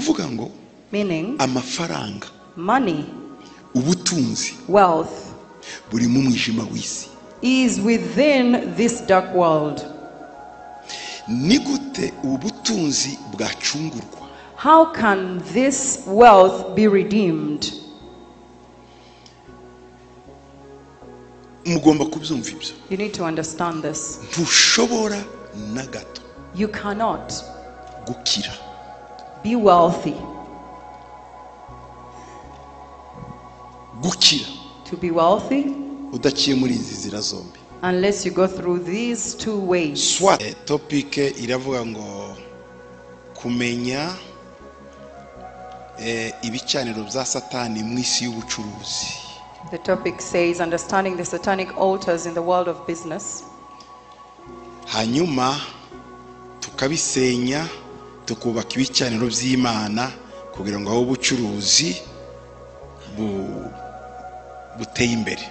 Ukuvuga ngo Meaning, amafaranga, money, ubutunzi, wealth buri mu mwijima w'isi. is within this dark world. Ni gute ubu butunzi bwacungurwa? How can this wealth be redeemed? Mugomba kubyumva ibyo. You need to understand this. Ntushobora na gato You cannot gukira, be wealthy, gukira to be wealthy udaciye muri izi nzira zombi. unless you go through these two ways. Soit topic iravuga ngo kumenya ibicaniro bya Satani mu isi y'ubucuruzi. The topic says understanding the satanic altars in the world of business. Hanyuma tukabisenya tukubaka ibicaniro by'Imana kugira ngo aho ubucuruzi buteye imbere.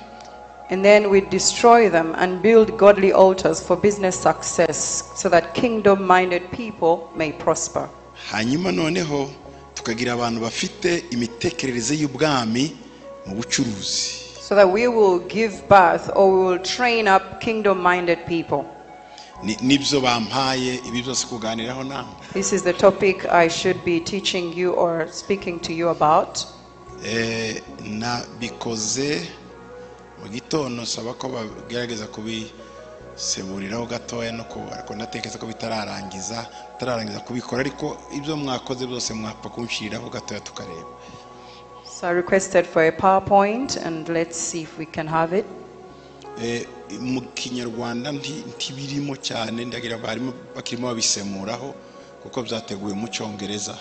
And then we destroy them and build godly altars for business success so that kingdom-minded people may prosper. Hanyuma noneho tukagira abantu bafite imitekerereze y'ubwami mu bucuruzi. So that we will give birth or we will train up kingdom-minded people. Nibyo bampaye ibi byose kuganiraho namwe. This is the topic I should be teaching you or speaking to you about. Nabikoze mu gitondo nsaba ko bagerageza kubisemuriraho gatoya no ariko ndatekereza ko bitararangiza kubikora, ariko ibyo mwakoze byose mwapfa kunshiriraho gatoya tukareba. So I requested for a PowerPoint and let's see if we can have it. Mu Kinyarwanda ntibirimo cyane, ndagira barimo bakirimo babisemuraho kuko byateguwe mu Cyongereza.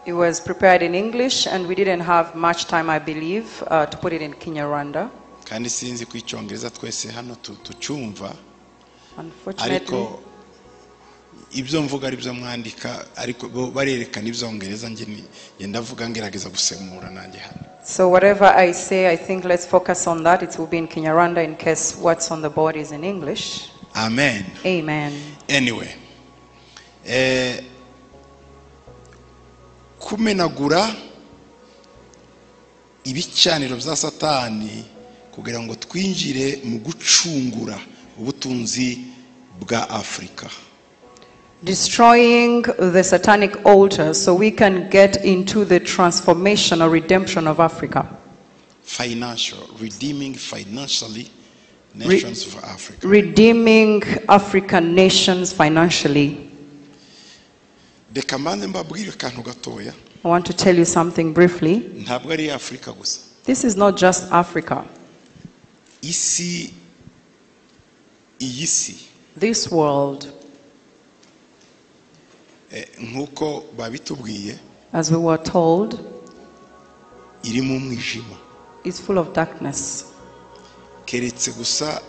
It was prepared in English and we didn't have much time, I believe, to put it in Kinyarwanda. Kandi sinzi ko Icyongereza twese hano tucyumva. Unfortunately. Ariko ibyo mvuga ari byo mwandika, ariko bo barerekana ibyongereza, nge ndavuga ngerageza gusemura nanjye hano. So whatever I say, I think let's focus on that. It will be in Kinyarwanda in case what's on the board is in English. Amen. Amen. Anyway, kumenagura ibicaniro bya Satani kugira ngo twinjire mu gucungura ubutunzi bwa Afrika. Destroying the satanic altar so we can get into the transformation or redemption of Africa. Financial, redeeming financially nations of Africa. Redeeming African nations financially. Reka mbanze mbabwire akantu gatoya. I want to tell you something briefly. Ntabwo ari Afrika gusa. This is not just Africa. Isi, iyi si. This world. Nkuko babitubwiye, as we were told, iri mu mwijima. is full of darkness. Keretse gusa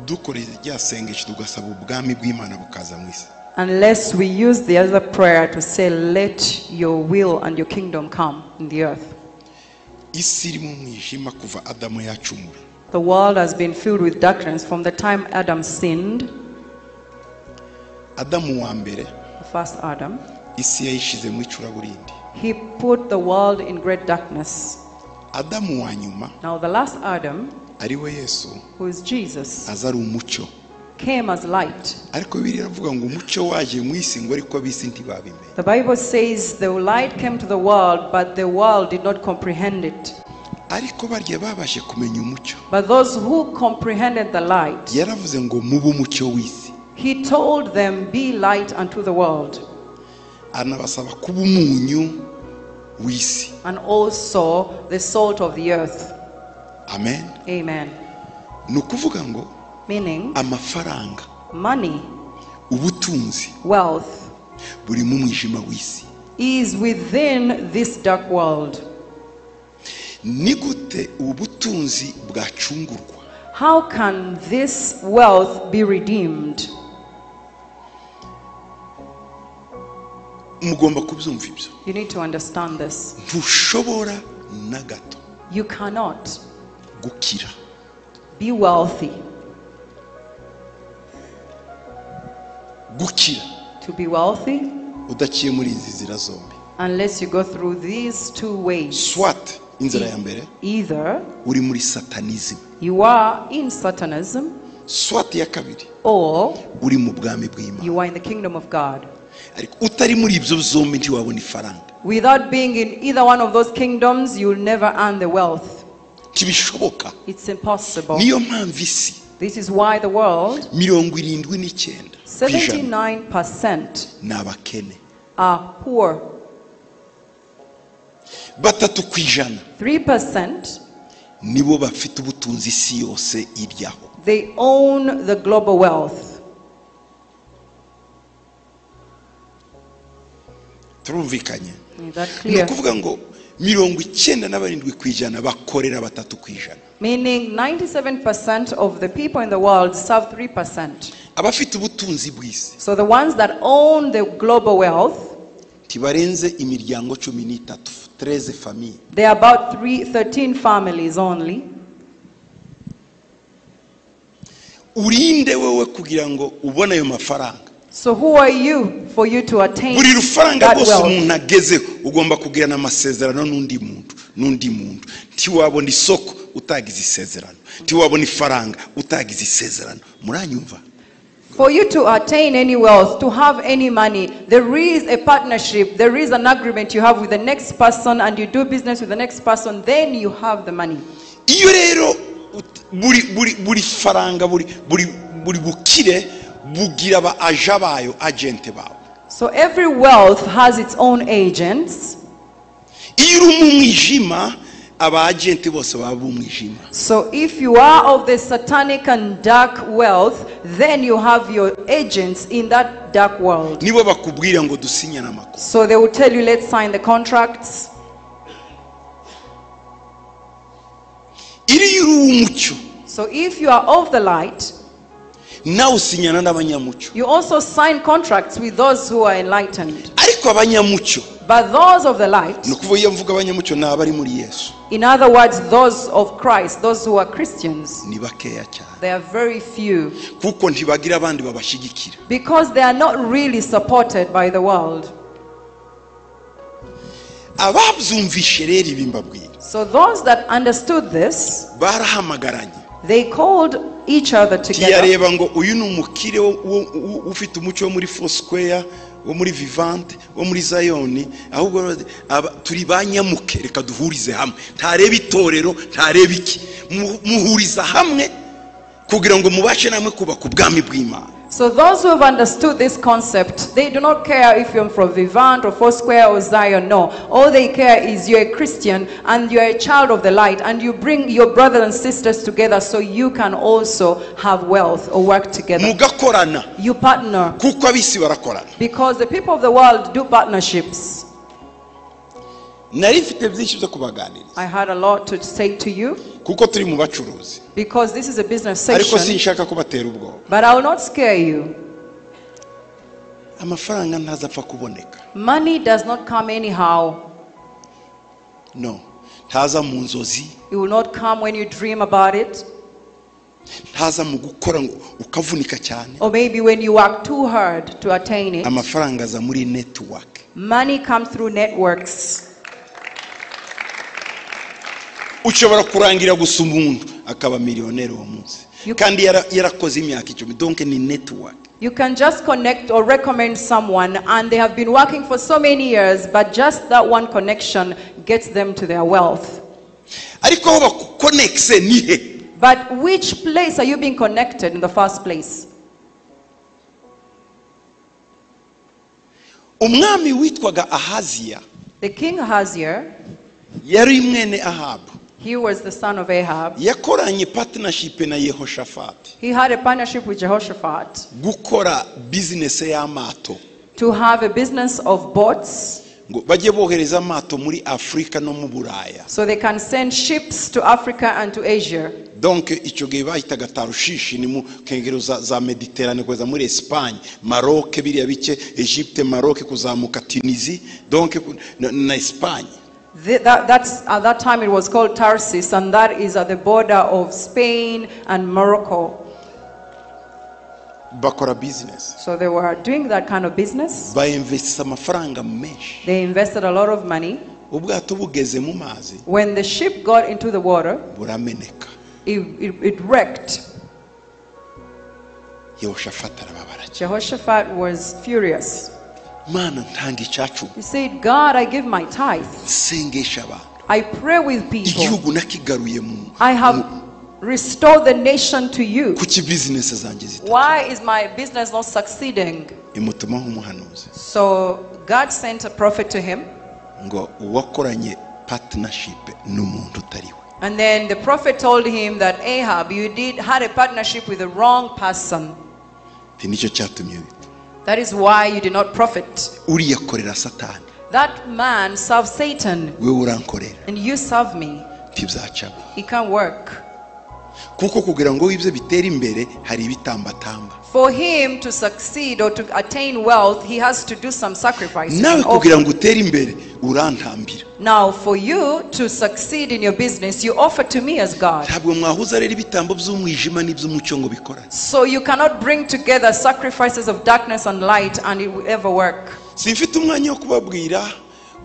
dukora rya sengesho tugasaba ubwami bw'Imana bukaza mu isi. Unless we use the other prayer to say, let your will and your kingdom come in the earth. Isi iri mu mwijima kuva Adamu yacumura. The world has been filled with darkness from the time Adam sinned. Adamu wa mbere, the first Adam, isi yayishize mu icuraburindi. He put the world in great darkness. Adamu wa nyuma, now the last Adam, ari we Yesu, who is Jesus, aza ari umucyo. came as light. Ariko Bibiliya iravuga ngo umucyo waje mu isi ngo ariko ab'isi ntibabimenye. The Bible says the light came to the world, but the world did not comprehend it. Ariko barya babashe kumenya umucyo. But those who comprehended the light, yaravuze ngo mube umucyo w'isi. He told them, be light unto the world. Anabasaba kuba umunyu w'isi. And also the salt of the earth. Amen. Amen. Ni ukuvuga ngo Meaning, amafaranga, money, ubutunzi, wealth, buri mu mwijima w'isi. is within this dark world. Ni gute ubutunzi bwacungurwa? How can this wealth be redeemed? Mugomba kubyumva ibyo. You need to understand this. Ntushobora na gato You cannot gukira, be wealthy, gukira to be wealthy udaciye muri izi nzira zombi. Unless you go through these two ways. Soit inzira ya mbere, Either uri muri satanism. you are in Satanism, Soit ya kabiri, or uri mu bwami bw'Imana. you are in the kingdom of God. Ariko utari muri ibyo zombi ntiwabona ifaranga. Without being in either one of those kingdoms, you'll never earn the wealth. Ntibishoboka. It's impossible. Niyo mpamvu isi This is why the world, 79% 79% ni abakene. are poor. 3% 3% nibo bafite ubutunzi isi yose iryaho. They own the global wealth. Turumvikanye. Is that Ni clear? ukuvuga ngo 97% bakorera 3%. Meaning 97% of the people in the world serve 3%. Abafite ubutunzi bw'isi So the ones that own the global wealth, ntibarenze imiryango 13, 13 famille. They are about 13 families only. Urinde wewe kugira ngo ubone ayo mafaranga. So who are you for you to attain Buri rufaranga that rwose wealth? umuntu agezeho ugomba kugirana amasezerano n'undi muntu, n'undi muntu. Ntiwabona isoko utagize isezerano. Ntiwabona ifaranga utagize isezerano. Muranyumva? For you to attain any wealth, to have any money, there is a partnership, there is an agreement you have with the next person, and you do business with the next person, then you have the money. Iyo rero buri faranga, buri bukire bugira aba aja bayo, agente bawe. So every wealth has its own agents. Iyo uri mu mwijima, aba agente bose baba mu mwijima. So if you are of the satanic and dark wealth, then you have your agents in that dark world. Nibo bakubwira ngo dusinyane amakuru. So they will tell you, let's sign the contracts. Iyo uri uw'umucyo, So if you are of the light, nawe usinyana n'abanyamucyo. you also sign contracts with those who are enlightened. Ariko abanyamucyo, But those of the light, ni ukuvuga iyo mvuga abanyamucyo ni abari muri Yesu. In other words, those of Christ, those who are Christians, ni bakeya cyane. They are very few. Kuko ntibagira abandi babashyigikira. Because they are not really supported by the world. Ababyumvishe rero ibi mbabwira. So those that understood this, barahamagaranye. They called each other together. Ntiyareba ngo uyu ni umukire ufite umucyo wo muri Foursquare, wo muri Vivante, wo muri Zion, ahubwo turi banyamuke, reka duhurize hamwe. Ntareba itorero, ntareba iki. Muhuriza hamwe kugira ngo mubashe namwe kubaka ubwami bw'Imana. So those who have understood this concept, they do not care if you're from Vivant or Foursquare or Zion. No, all they care is you're a Christian and you're a child of the light, and you bring your brothers and sisters together so you can also have wealth or work together. Mugakorana. You partner. Kuko abisi barakorana. Because the people of the world do partnerships. Nari mfite byinshi byo kubaganiriza. I had a lot to say to you. Kuko turi mu bacuruzi. Because this is a business Ariko session. sinshaka kubatera ubwoba. But I will not scare you. Amafaranga ntazapfa kuboneka. Money does not come anyhow. No. Ntaza mu nzozi. It will not come when you dream about it. Ntaza mu gukora ngo ukavunika cyane. Or maybe when you work too hard to attain it. Amafaranga aza muri network. Money comes through networks. Ushobora kurangira gusa umuntu akaba millionaire uwo munsi. Kandi yarakoze imyaka 10, donc ni network. You can just connect or recommend someone and they have been working for so many years, but just that one connection gets them to their wealth. Ariko aho bakukonekse ni he? But which place are you being connected in the first place? Umwami witwaga Ahazia. The king Ahazia, yari mwene Ahab. He was the son of Ahab. Yakoranye partnership na Yehoshaphat. He had a partnership with Jehoshaphat. Gukora business y'amato. To have a business of boats. Ngo bajye bohereza amato muri Afrika no mu Buraya. So they can send ships to Africa and to Asia. Donc icyo gihe bahitaga Tarushishi ni mu nkengero za Mediterane kugeza muri Espagne, Maroc biriya bice, Egypte, Maroc kuzamuka Tunisie, donc na Espagne. At that time it was called Tarsus, and that is at the border of Spain and Morocco. Bakora business. So they were doing that kind of business. Bayinvestisa amafaranga menshi. They invested a lot of money. Ubwato bugeze mu mazi. When the ship got into the water, burameneka. It wrecked. Yehoshafat arababara. Jehoshaphat was furious. Mana ntanga icyacu. He said, God, I give my tithe. Nsengesha abantu. I pray with people. Igihugu nakigaruye mu. I have restored the nation to you. Kuki business zanjye zita? Why is my business not succeeding? Imutumaho umuhanuzi. So God sent a prophet to him. Ngo uwakoranye partnership n'umuntu utari we. And then the prophet told him that Ahab, you had a partnership with the wrong person. Nicyo cyatumye bita. That is why you did not profit. Uriya akorera Satani. That man serves Satan. Wewe urankorera. And you serve me. Ntibyacamo. It can't work. Kuko kugira ngo ibyo bitere imbere hari ibitambatamba. For him to succeed or to attain wealth, he has to do some sacrifices. Nawe kugira ngo utere imbere urantambira. Now for you to succeed in your business, you offer to me as God. Ntabwo mwahuza rero ibitambo by'umwijima n'iby'umucyo ngo bikorane. So you cannot bring together sacrifices of darkness and light and it will ever work. Simfite umwanya wo kubabwira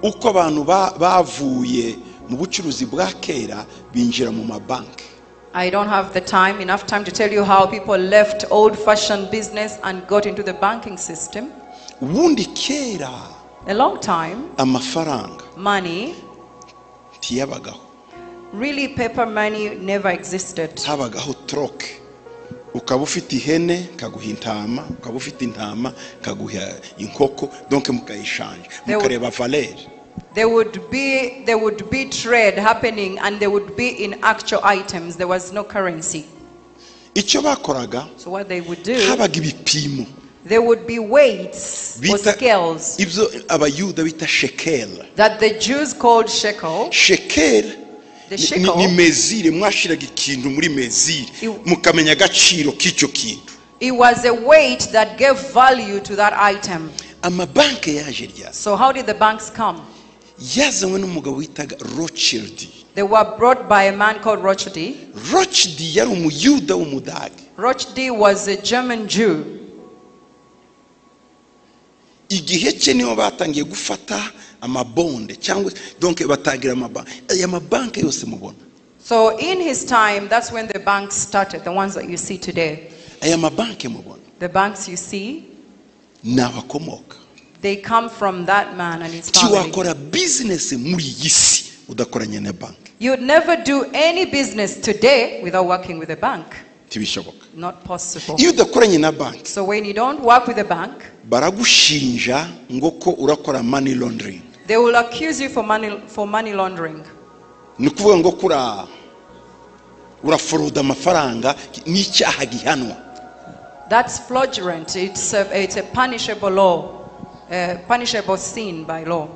uko abantu bavuye mu bucuruzi bwa kera binjira mu mabanki. I don't have the time, enough time to tell you how people left old-fashioned business and got into the banking system. Ubundi kera, a long time, amafaranga, money, ntiyabagaho. Really, paper money never existed. Habagaho troke. Ukaba ufite ihene kaguha intama, ukaba ufite intama kaguha inkoko, donc mukayishanja, mukareba valeur. There would be trade happening, and there would be in actual items. There was no currency. Icyo bakoraga, so what they would do, habaga ibipimo. There would be weights or scales. Ibyo abayuda bita shekel. That the Jews called shekel. Shekel. The shekel. Ni mezire, mwashiraga ikintu muri mezire, mukamenya agaciro k'icyo kintu. It was a weight that gave value to that item. Amabanki yaje ryari? So how did the banks come? Yazanywe n'umugabo witaga Rothschild. They were brought by a man called Rothschild. Rothschild yari umuyuda w'umudage. Rothschild was a German Jew. Igihe cye niho batangiye gufata amabonde cyangwa donc batangira amabanki. Aya mabanki yose mubona. So in his time, that's when the banks started, the ones that you see today. Aya mabanki mubona. The banks you see. N'abakomoka. They come from that man and his family. Tiwakora business muri iyi si udakoranye na banki. You'd never do any business today without working with a bank. Ntibishoboka. Not possible. Iyo udakoranye na banki. So when you don't work with a bank, baragushinja ngo ko urakora money laundering. They will accuse you for money laundering. Ni kuvuga ngo kura uraforoda amafaranga n'icyaha gihanwa. That's fraudulent. It's a punishable law. Punishable sin by law.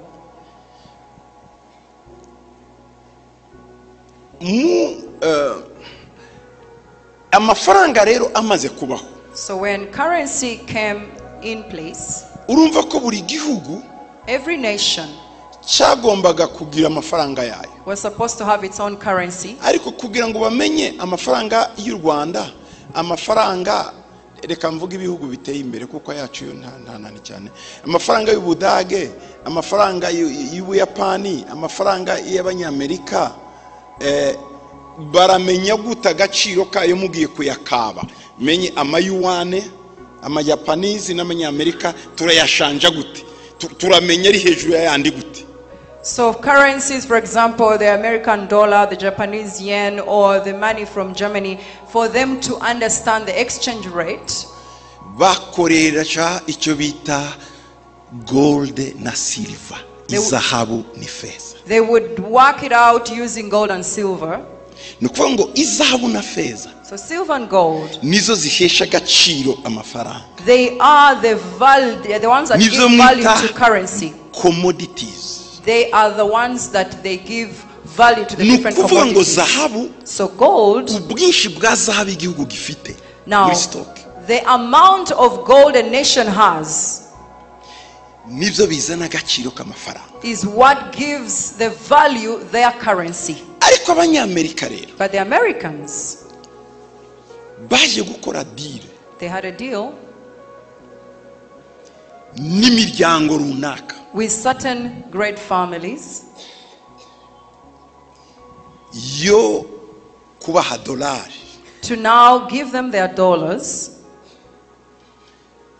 Amafaranga rero amaze kubaho. So when currency came in place, urumva ko buri gihugu, every nation cyagombaga kugira amafaranga yayo. Was supposed to have its own currency. Ariko kugira ngo bamenye amafaranga y'u Rwanda, amafaranga reka mvuga ibihugu biteye imbere kuko yacu yo nta nani cyane, amafaranga y'Ubudage, amafaranga y'Ubuyapani, amafaranga y'Abanyamerika, baramenya guta agaciro kayo mugiye kuyakaba. Menye amayuwane, amajapanese n'amanyamerika turayashanja gute? Turamenya ari hejuru y'ayandi gute? So currencies, for example, the American dollar, the Japanese yen, or the money from Germany, for them to understand the exchange rate, bakoresha icyo bita gold na silver, izahabu ni feza. They would work it out using gold and silver. Ni ukuvuga ngo izahabu na feza. So silver and gold. Nizo zihesha agaciro amafaranga. They are the value, the ones that give value to currency. Commodities. They are the ones that they give value to the different commodities. So gold. Now, the amount of gold a nation has is what gives the value their currency. But the Americans, they had a deal. N'imiryango runaka. With certain great families. Yo kubaha dolari. To now give them their dollars.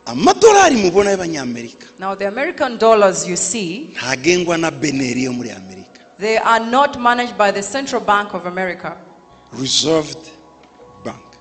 Amadolari mubona y'abanyamerika. Now the American dollars you see, ntagengwa na BNR yo muri Amerika. They are not managed by the Central Bank of America. Reserved Bank.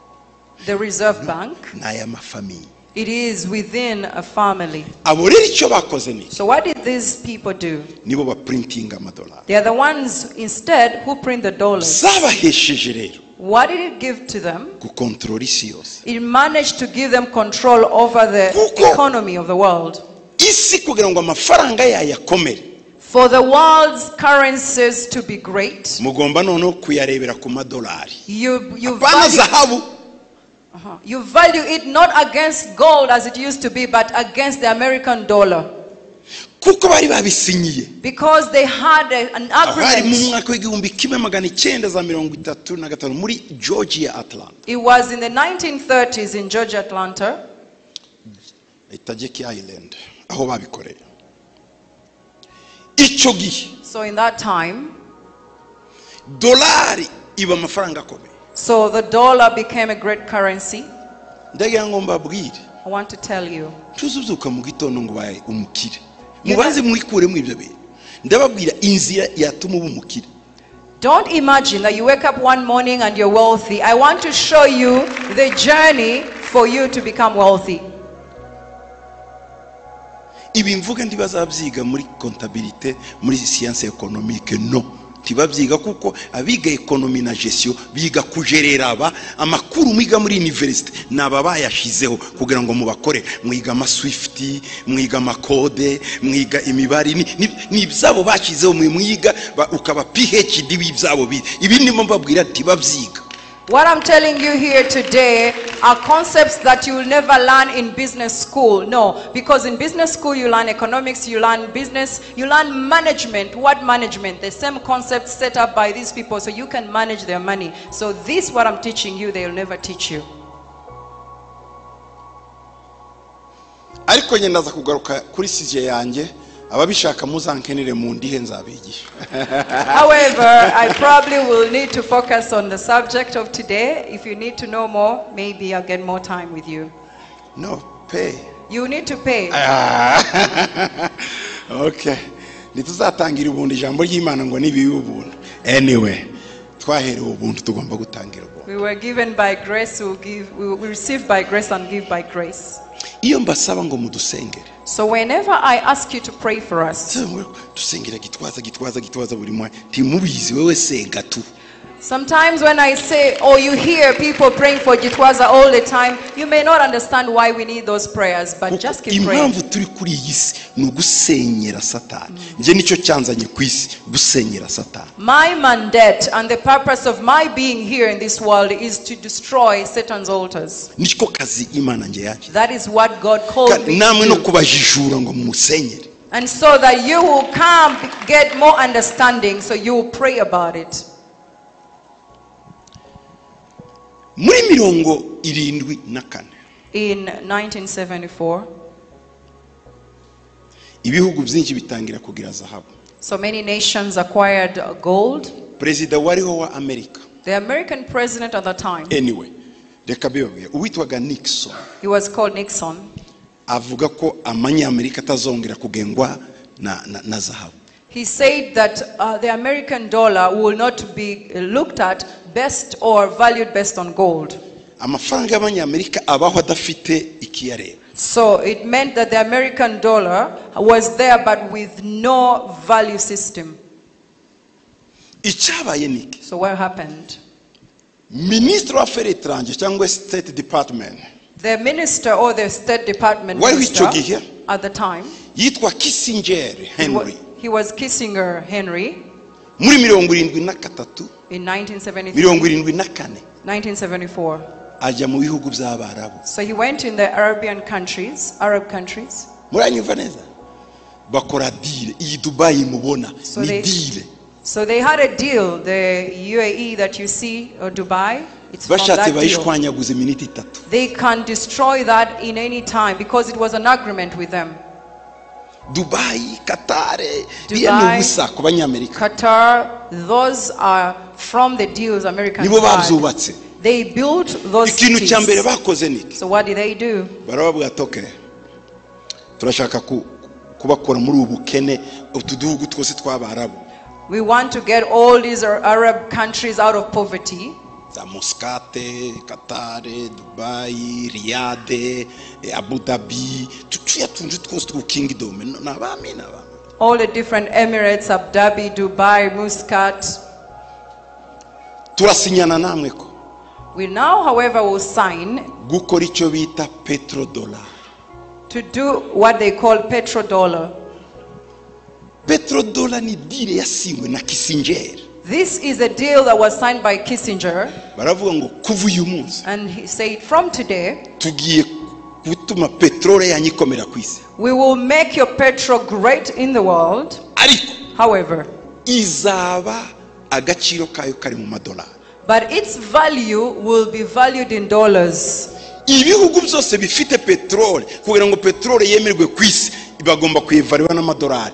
The Reserve Bank. N'aya mafamiye. It is within a family. Abo rero icyo bakoze ni So what did these people do? Nibo ba printing amadolari. They are the ones instead who print the dollars. Zabahesheje rero. What did it give to them? Gukontorora isi yose. It managed to give them control over the Kuko economy of the world. Isi kugira ngo amafaranga yayo akomere. For the world's currencies to be great. Mugomba noneho kuyarebera ku madolari. You Apana value, zahabu. You value it not against gold as it used to be, but against the American dollar. Kuko bari babisinyiye. Because they had an Aho hari mu agreement. mwaka w'igihumbi kimwe magana icyenda za mirongo itatu na gatanu muri Georgia Atlanta. It was in the 1930s in Georgia, Atlanta. Itajeki Island, aho babikoreye. Icyo gihe. So in that time, Dolari iba amafaranga akomeye. So the dollar became a great currency. Ndagira ngo mbabwire. I want to tell you. Tuzuzuka mu gitondo ngo baye umukire. Mubanze mwikuremo ibyo bintu. Ndababwira inzira yatuma uba umukire. Don't imagine that you wake up one morning and you're wealthy. I want to show you the journey for you to become wealthy. Ibi mvuga ntibazabyiga muri comptabilité, muri science économique, no. Ntibabyiga kuko abiga economy na gestion biga kujerera aba amakuru mwiga muri university naba bayashizeho kugira ngo mubakore. Mwiga ama Swift, mwiga amakode, mwiga imibare, ni ibyabo bashizeho, mwiga ukaba PhD w'ibyabo bi. Ibi ndimo mbabwira ntibabyiga. What I'm telling you here today are concepts that you will never learn in business school. No, because in business school you learn economics, you learn business, you learn management. What management? The same concepts set up by these people so you can manage their money. So this, what I'm teaching you, they will never teach you. Ariko njye ndaza kugaruka kuri sije yanjye. Ababishaka muzankenere mu ndihe nzabigisha. However, I probably will need to focus on the subject of today. If you need to know more, maybe I'll get more time with you. No, pay. You need to pay. Okay. Ntituzatangira ubuntu ijambo ry'Imana ngo nibibe ubuntu. Anyway, twaherewe ubuntu tugomba gutangira ubuntu. We were given by grace, we give, we receive by grace and give by grace. Iyo mbasaba ngo mudusengere. So whenever I ask you to pray for us, dusengera Gitwaza, Gitwaza, Gitwaza buri mwanya. Ntimubizi wewe senga tu. Sometimes when I say, or you hear people praying for Gitwaza all the time, you may not understand why we need those prayers, but just keep praying. Impamvu turi kuri iyi si ni ugusenyera Satani. Nje nicyo cyanzanye ku isi, gusenyera Satani. My mandate and the purpose of my being here in this world is to destroy Satan's altars. Niko kazi Imana nje yaje. That is what God called me Namwe to no do. kubajijura ngo mumusenyere. And so that you will come get more understanding, so you will pray about it. Muri mirongo irindwi na kane. In 1974, ibihugu byinshi bitangira kugira zahabu. So many nations acquired gold. Perezida wariho wa Amerika. The American president at the time. Anyway, reka bibabwire, uwitwaga Nixon. He was called Nixon. Avuga ko amanyamerika atazongera kugengwa na zahabu. He said that the American dollar will not be looked at best or valued based on gold. Amafaranga y'abanyamerika abaho adafite ikiyareba. So it meant that the American dollar was there but with no value system. Icyabaye ni iki? So what happened? Minister of Affaires étrangères cyangwa State Department. The minister or the State Department Wari w'icyo minister gihe? at the time. Yitwa Kissinger Henry. He was Kissinger Henry. Muri mirongo irindwi na gatatu, In 1973, mirongo irindwi na kane, 1974. ajya mu bihugu by'Abarabu. So he went in the Arab countries. Muranyumva neza? Bakora deal. Iyi Dubai mubona ni deal. So they had a deal, the UAE that you see, or Dubai. It's from Bashatse that deal. bayishwanyaguze iminota itatu. They can destroy that in any time because it was an agreement with them. Dubayi, Katare, biriya ni ubusa ku banyamerika. Qatar, those are from the deals Americans Nibo had. babyubatse. They built those Ikintu cya mbere cities. bakoze ni iki? So what did they do? Barababwira ati "Okay, turashaka kubakura muri ubu bukene utu duhugu twose tw'abarabu." We want to get all these Arab countries out of poverty. Za Muscate, Katare, Dubai, Riyadh, Abu Dhabi, turiya tuntu twose tw'u kingdom ni abami ni abami. All the different Emirates, Abu Dhabi, Dubai, Muscat. Turasinyana namwe ko. We now, however, will sign gukora icyo bita petrodollar. To do what they call petrodollar. Petrodollar ni deal yasinywe na Kissinger. This is a deal that was signed by Kissinger. Baravuga ngo kuva uyu munsi And he said from today, tugiye gutuma petrole yanyu ikomera ku isi. We will make your petrol great in the world. Ariko However, izaba agaciro kayo kari mu madolari. But its value will be valued in dollars. Ibihugu byose bifite petrole kugira ngo petrole yemerwe ku isi bagomba kuyivarirwa n'amadolari.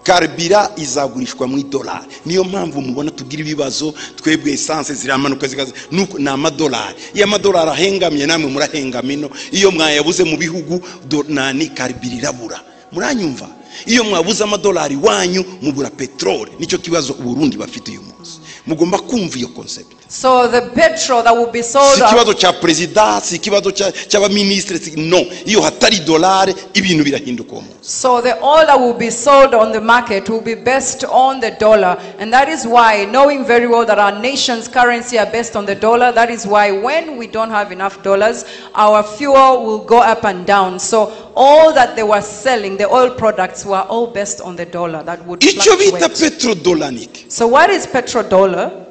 Karibira izagurishwa mu idolari. Niyo mpamvu mubona tugira ibibazo twebwe essence ziramanuka zikaza nuko ni amadolari. Iyo amadolari ahengamye namwe murahengama ino. Iyo mwayabuze mu bihugu nani karibira irabura. Muranyumva? Iyo mwabuze amadolari wanyu mubura petrole. Nicyo kibazo Burundi bafite uyu munsi. Mugomba kumva iyo concept. So the petrol that will be sold Si ikibazo cya president, si ikibazo cy'abaministre, si, no. Iyo hatari dolari ibintu birahinduka uwo munsi. So the oil that will be sold on the market will be based on the dollar. And that is why, knowing very well that our nation's currency are based on the dollar, that is why when we don't have enough dollars, our fuel will go up and down. So all that they were selling, the oil products, were all based on the dollar. That would Icyo bita fluctuate. petrodollar ni iki? So what is petrodollar?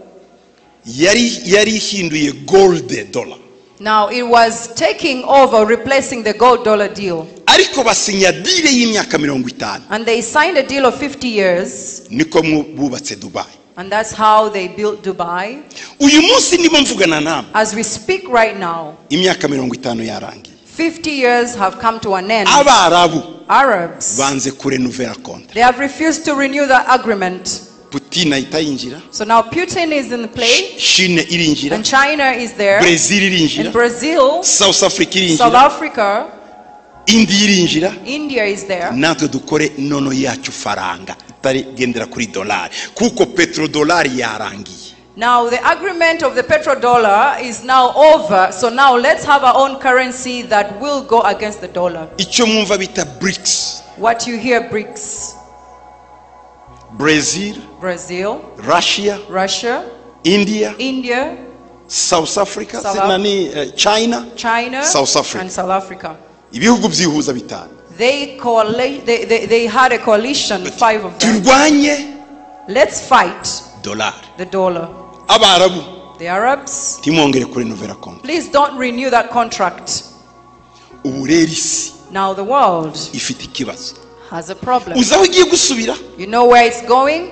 Yari ihinduye gold dollar. Now it was taking over, replacing the gold dollar deal. Ariko basinya deal y'imyaka mirongo itanu. And they signed a deal of 50 years. Niko bubatse Dubai. And that's how they built Dubai. Uyu munsi ndimo mvugana namwe. As we speak right now, Imyaka mirongo itanu yarangiye. 50 years have come to an end. Abarabu Arabs, banze kurenuvera contract. they have refused to renew the agreement. Putin ahita yinjira. So now Putin is in play. Chine irinjira. And China is there. Brazil irinjira. And Brazil, South Africa irinjira. South Africa, India irinjira. India is there. Natwe dukore nono yacu faranga itari gendera kuri dolari kuko petrodolari yarangiye. Now the agreement of the petrodollar is now over. So now let's have our own currency that will go against the dollar. Icyo mwumva bita BRICS. What you hear, BRICS. Brazil, Brazil, Russia, Russia, India, India, South Africa, South nani, China, China, South Africa. and South Africa. Ibihugu byihuza bitanu. They had a coalition, 5 of them. Turwanye Let's fight dollar. the dollar. Abarabu, The Arabs, timwongere kurenovera contract. please don't renew that contract. Ubu rero isi Now the world ifite ikibazo. has a problem. Uzi aho igiye gusubira? You know where it's going?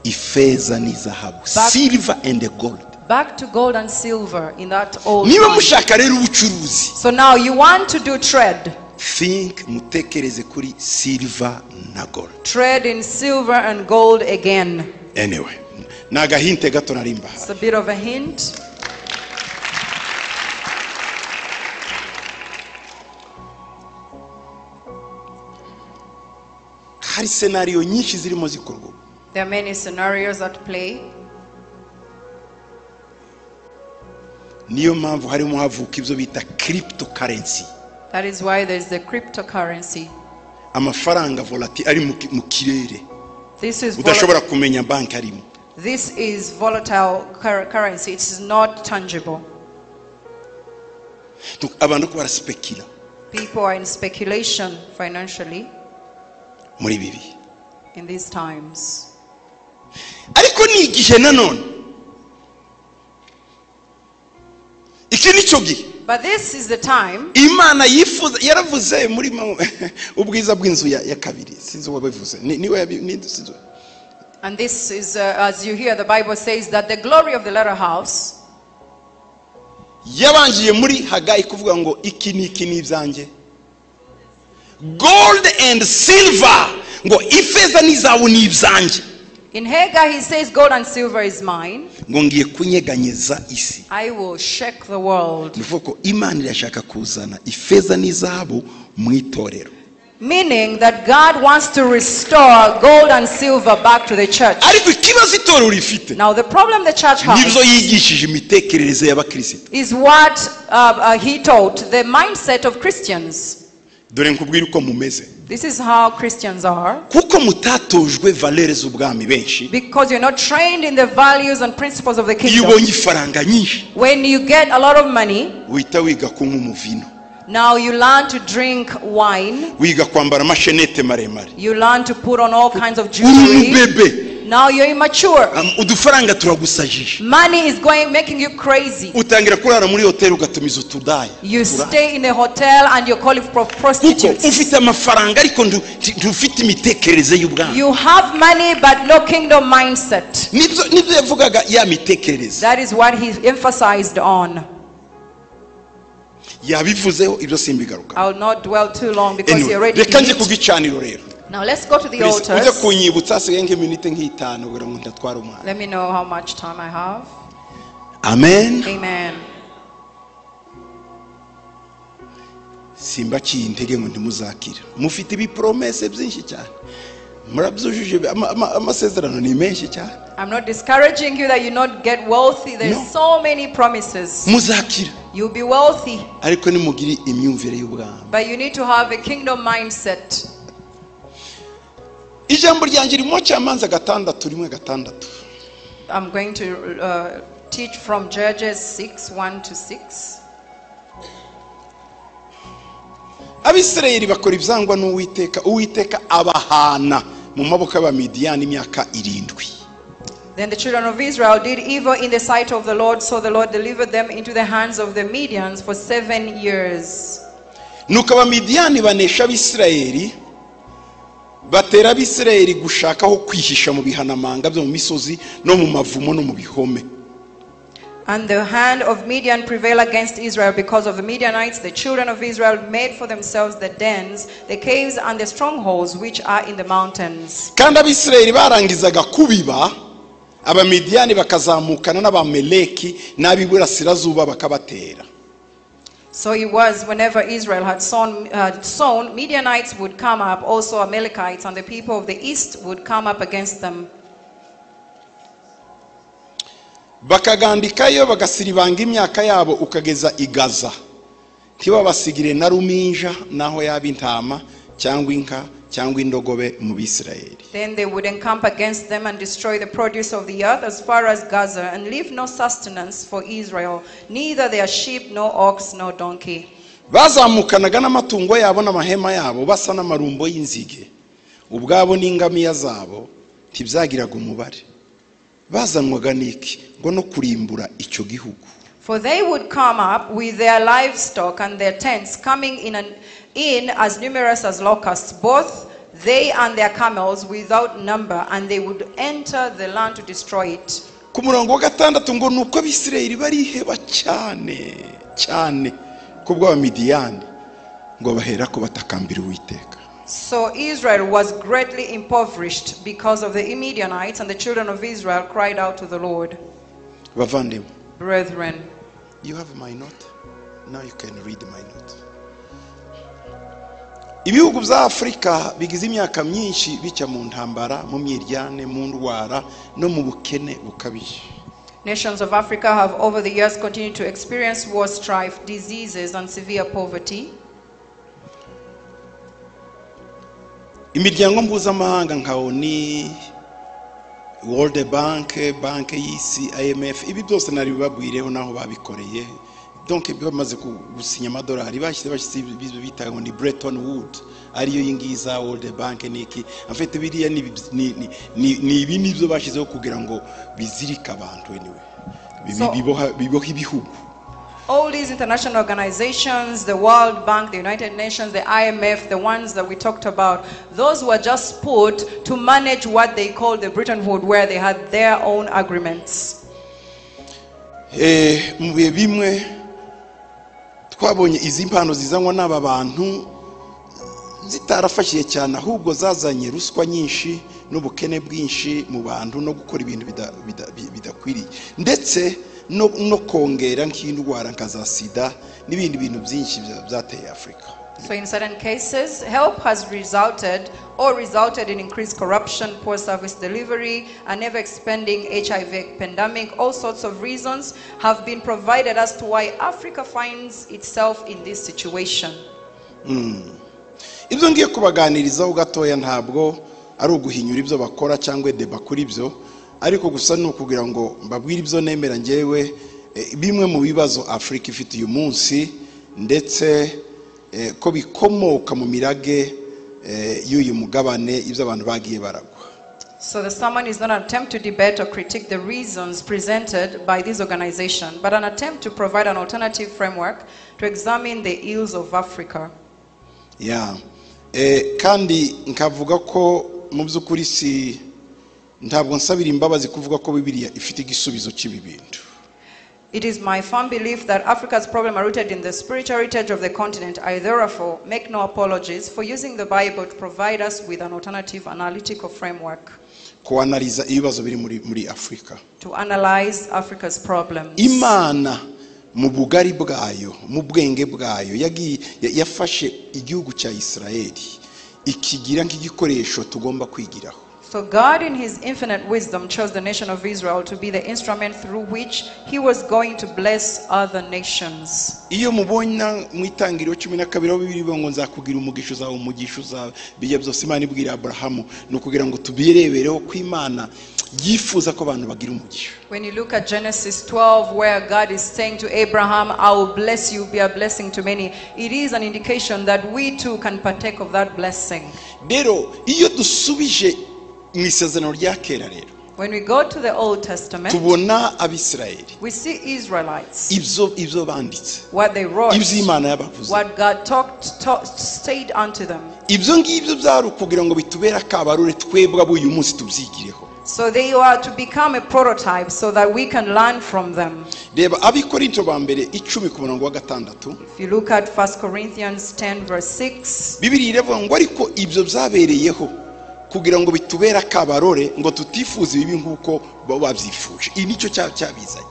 Ifeza n'izahabu, silver and gold. Back to gold and silver in that old Niba time. mushaka rero ubucuruzi, So now you want to do trade. Think mutekereze kuri silver na gold. Trade in silver and gold again. Anyway, ni agahinte gato nari mbahaye. It's a bit of a hint. Hari scenario nyinshi zirimo zikorwa. There are many scenarios at play. Niyo mpamvu harimo havuka ibyo bita cryptocurrency. That is why there is the cryptocurrency. Amafaranga volatile ari mu kirere. This is Udashobora kumenya banki arimo. This is volatile currency. It is not tangible. Abantu ko baraspekira. People are in speculation financially. Muri ibi bihe. In these times. Ariko ni igihe nanone. Iki ni cyo gihe. But this is the time. Imana yifuza yaravuze muri ubwiza bw'inzu ya kabiri. Sinzi uwabivuze. Niwe sinzi. And this is as you hear the Bible says that the glory of the latter house. Yabangiye muri Hagayi kuvuga ngo iki ni iki ni ibyanjye. Gold and silver, ngo ifeza n'izahabu ni ibyanjye. In Haggai he says gold and silver is mine. Ngo ngiye kunyeganyeza isi. I will shake the world. Ni ukuvuga ko Imana irashaka kuzana ifeza n'izahabu mu itorero. Meaning that God wants to restore gold and silver back to the church. Ariko ikibazo itorero rifite Now the problem the church has nibyo yigishije imitekerereze y'abakristo. is what he taught, the mindset of Christians. Dore nkubwire uko mumeze. This is how Christians are. Kuko mutatojwe valere z'ubwami benshi. Because you're not trained in the values and principles of the Iyo kingdom. ubonye ifaranga nyinshi, When you get a lot of money, uhita wiga kunywa umuvino. now you learn to drink wine. Wiga kwambara amashenete maremare. You learn to put on all kinds of jewelry. Uri Now you're immature. Udufaranga turagusajije. Money is making you crazy. Utangira kurara muri hotel ugatumiza utudaya. You stay in a hotel and you're calling for prostitutes. Kuko ufite amafaranga ariko ntufite imitekerereze y'ubwami. You have money but no kingdom mindset. Nibyo yavugaga ya mitekerereze. That is what he emphasized on. Yabivuzeho ibyo simbigaruka. I will not dwell too long because he already Reka nje did. ku gicaniro rero. Now let's go to the Please, ujye altars. kunyibutsa hasigaye nk'iminota nk'itanu kugira ngo ndatware umwana. Let me know how much time I have. Amen. Amen. Simbaciye intege ngo ntimuzakira. Mufite ibipromese byinshi cyane. Murabyujuje amasezerano ni menshi cyane. I'm not discouraging you that you not get wealthy. There's No. so many promises. Muzakira. You'll be wealthy. Ariko nimugire imyumvire y'ubwami. But you need to have a kingdom mindset. Ijambo ryanjye ririmo cyamanza 6:1-6. I'm going to teach from Judges 6:1-6. Abisirayeli bakora ibyangwa n'Uwiteka, Uwiteka abahana mu maboko y'Abamidiyani imyaka 7. Then the children of Israel did evil in the sight of the Lord, so the Lord delivered them into the hands of the Midians for 7 years. Nuko Abamidiyani banesha Abisirayeli, batera Abisirayeli gushaka aho kwihisha mu bihanamanga byo mu misozi no mu mavumo no mu bihome. And the hand of Midian prevailed against Israel because of the Midianites. The children of Israel made for themselves the dens, the caves, and the strongholds which are in the mountains. Kandi Abisirayeli barangizaga kubiba, Abamidiyani bakazamukana n'Abameleki n'ab'iburasirazuba bakabatera. So it was whenever Israel had sown, Midianites would come up, also Amalekites, and the people of the east would come up against them. Bakagandikayo bagasiribanga imyaka yabo ukageza i Gaza. Ntibabasigire na ruminja naho yaba intama cyangwa inka cyangwa indogobe mu Bisirayeli. Then they would encamp against them and destroy the produce of the earth as far as Gaza, and leave no sustenance for Israel, neither their sheep nor ox nor donkey. Bazamukanaga n'amatungo yabo n'amahema yabo basa n'amarumbo y'inzige, ubwabo n'ingamiya zabo ntibyagiraga umubare. Bazanwaga n'iki? Ngo no kurimbura icyo gihugu. For they would come up with their livestock and their tents, coming in as numerous as locusts, both they and their camels without number, and they would enter the land to destroy it. Ku murongo wa 6 ngo nuko Abisirayeli bariheba cyane cyane kubw'Abamidiyani, ngo bahera ko batakambira Uwiteka. So Israel was greatly impoverished because of the Midianites, and the children of Israel cried out to the Lord. Bavandimwe, Brethren, you have my note. Now you can read my note. Ibihugu bya Afrika bigize imyaka myinshi bica mu ntambara, mu myiryane, mu ndwara no mu bukene bukabije. Nations of Africa have over the years continued to experience war, strife, diseases and severe poverty. Imiryango mpuzamahanga nka ONU, World Bank, Banki y'Isi, IMF, ibi byose nari bibabwireho naho babikoreye. Donc bamaze gusinya amadolari bashyize ibyo bita ngo ni Bretton Woods, ariyo yingiza World Bank niki. En fait biriya ni ibi nibyo bashyizeho kugira ngo bizirike abantu anyway. Biboha ibihugu. All these international organizations, the World Bank, the United Nations, the IMF, the ones that we talked about, those were just put to manage what they called the Bretton Woods, where they had their own agreements. Mu bihe bimwe twabonye izi mpano zizanwa n'aba bantu Zitarafashije cyane, ahubwo zazanye ruswa nyinshi n'ubukene bwinshi mu bantu no gukora ibintu bidakwiriye, ndetse no kongera nk'indwara nka za sida n'ibindi bintu byinshi byateye Afurika. So in certain cases, help has resulted or resulted in increased corruption, poor service delivery, and ever expanding HIV pandemic. All sorts of reasons have been provided as to why Africa finds itself in this situation. Ibyo ngiye kubaganirizaho gatoya ntabwo ari uguhinyura ibyo bakora cyangwa débat kuri byo, ariko gusa ni ukugira ngo mbabwire ibyo nemera ngewe, bimwe mu bibazo Afurika ifite uyu munsi, ndetse ko bikomoka mu mirage y'uyu mugabane, ibyo abantu bagiye baragwa. So the sermon is not an attempt to debate or critique the reasons presented by this organization, but an attempt to provide an alternative framework to examine the ills of Africa. Ya, kandi nkavuga ko mu by'ukuri si ntabwo nsabira imbabazi kuvuga ko Bibiliya ifite igisubizo cy'ibi bintu. It is my firm belief that Africa's problems are rooted in the spiritual heritage of the continent. I therefore make no apologies for using the Bible to provide us with an alternative analytical framework Kuanalyza ibibazo biri muri Afurika. To analyze Africa's problems. Imana mu bugari bwayo, mu bwenge bwayo, yagiye yafashe igihugu cya Isirayeli ikigira nk'igikoresho tugomba kwigiraho. So God, in His infinite wisdom, chose the nation of Israel to be the instrument through which He was going to bless other nations. Iyo mubona mu Itangiriro 12 aho Bibiliya ivuga ngo nzakugira umugisha, uzaba umugisha, uzaba bijya byose Imana ibwira Aburahamu, ni ukugira ngo tubirebereho ko Imana yifuza ko abantu bagira umugisha. When you look at Genesis 12, where God is saying to Abraham, "I will bless you, be a blessing to many," it is an indication that we too can partake of that blessing. Rero iyo dusubije mu Isezerano rya Kera rero, When we go to the Old Testament, tubona Abisirayeli, we see Israelites, ibyo banditse, what they wrote, ibyo Imana yabavuze. What God talked, said unto them. Ibyo ngibyo byari ukugira ngo bitubere akabarore twebwe ab'uyu munsi tubyigireho. So they are to become a prototype so that we can learn from them. Reba Abikorinto ba mbere 10 ku murongo wa 6. If you look at 1 Corinthians 10, verse 6, Bibiliya iravuga ngo ariko ibyo byabereyeho kugira ngo bitubere akabarore, ngo tutifuza ibibi nk'uko bo babyifuje. Ibi nicyo cyabizanye.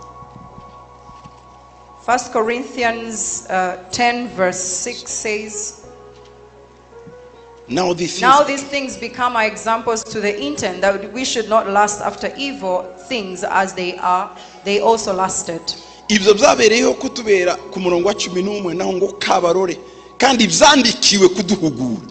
1 Corinthians 10, verse 6 says, Now these "Now things these things become our examples to the intent that we should not lust after evil things as they also lusted." Ibyo byabereyeho kutubera ku murongo wa 11 naho ngo kabarore, kandi byandikiwe kuduhugura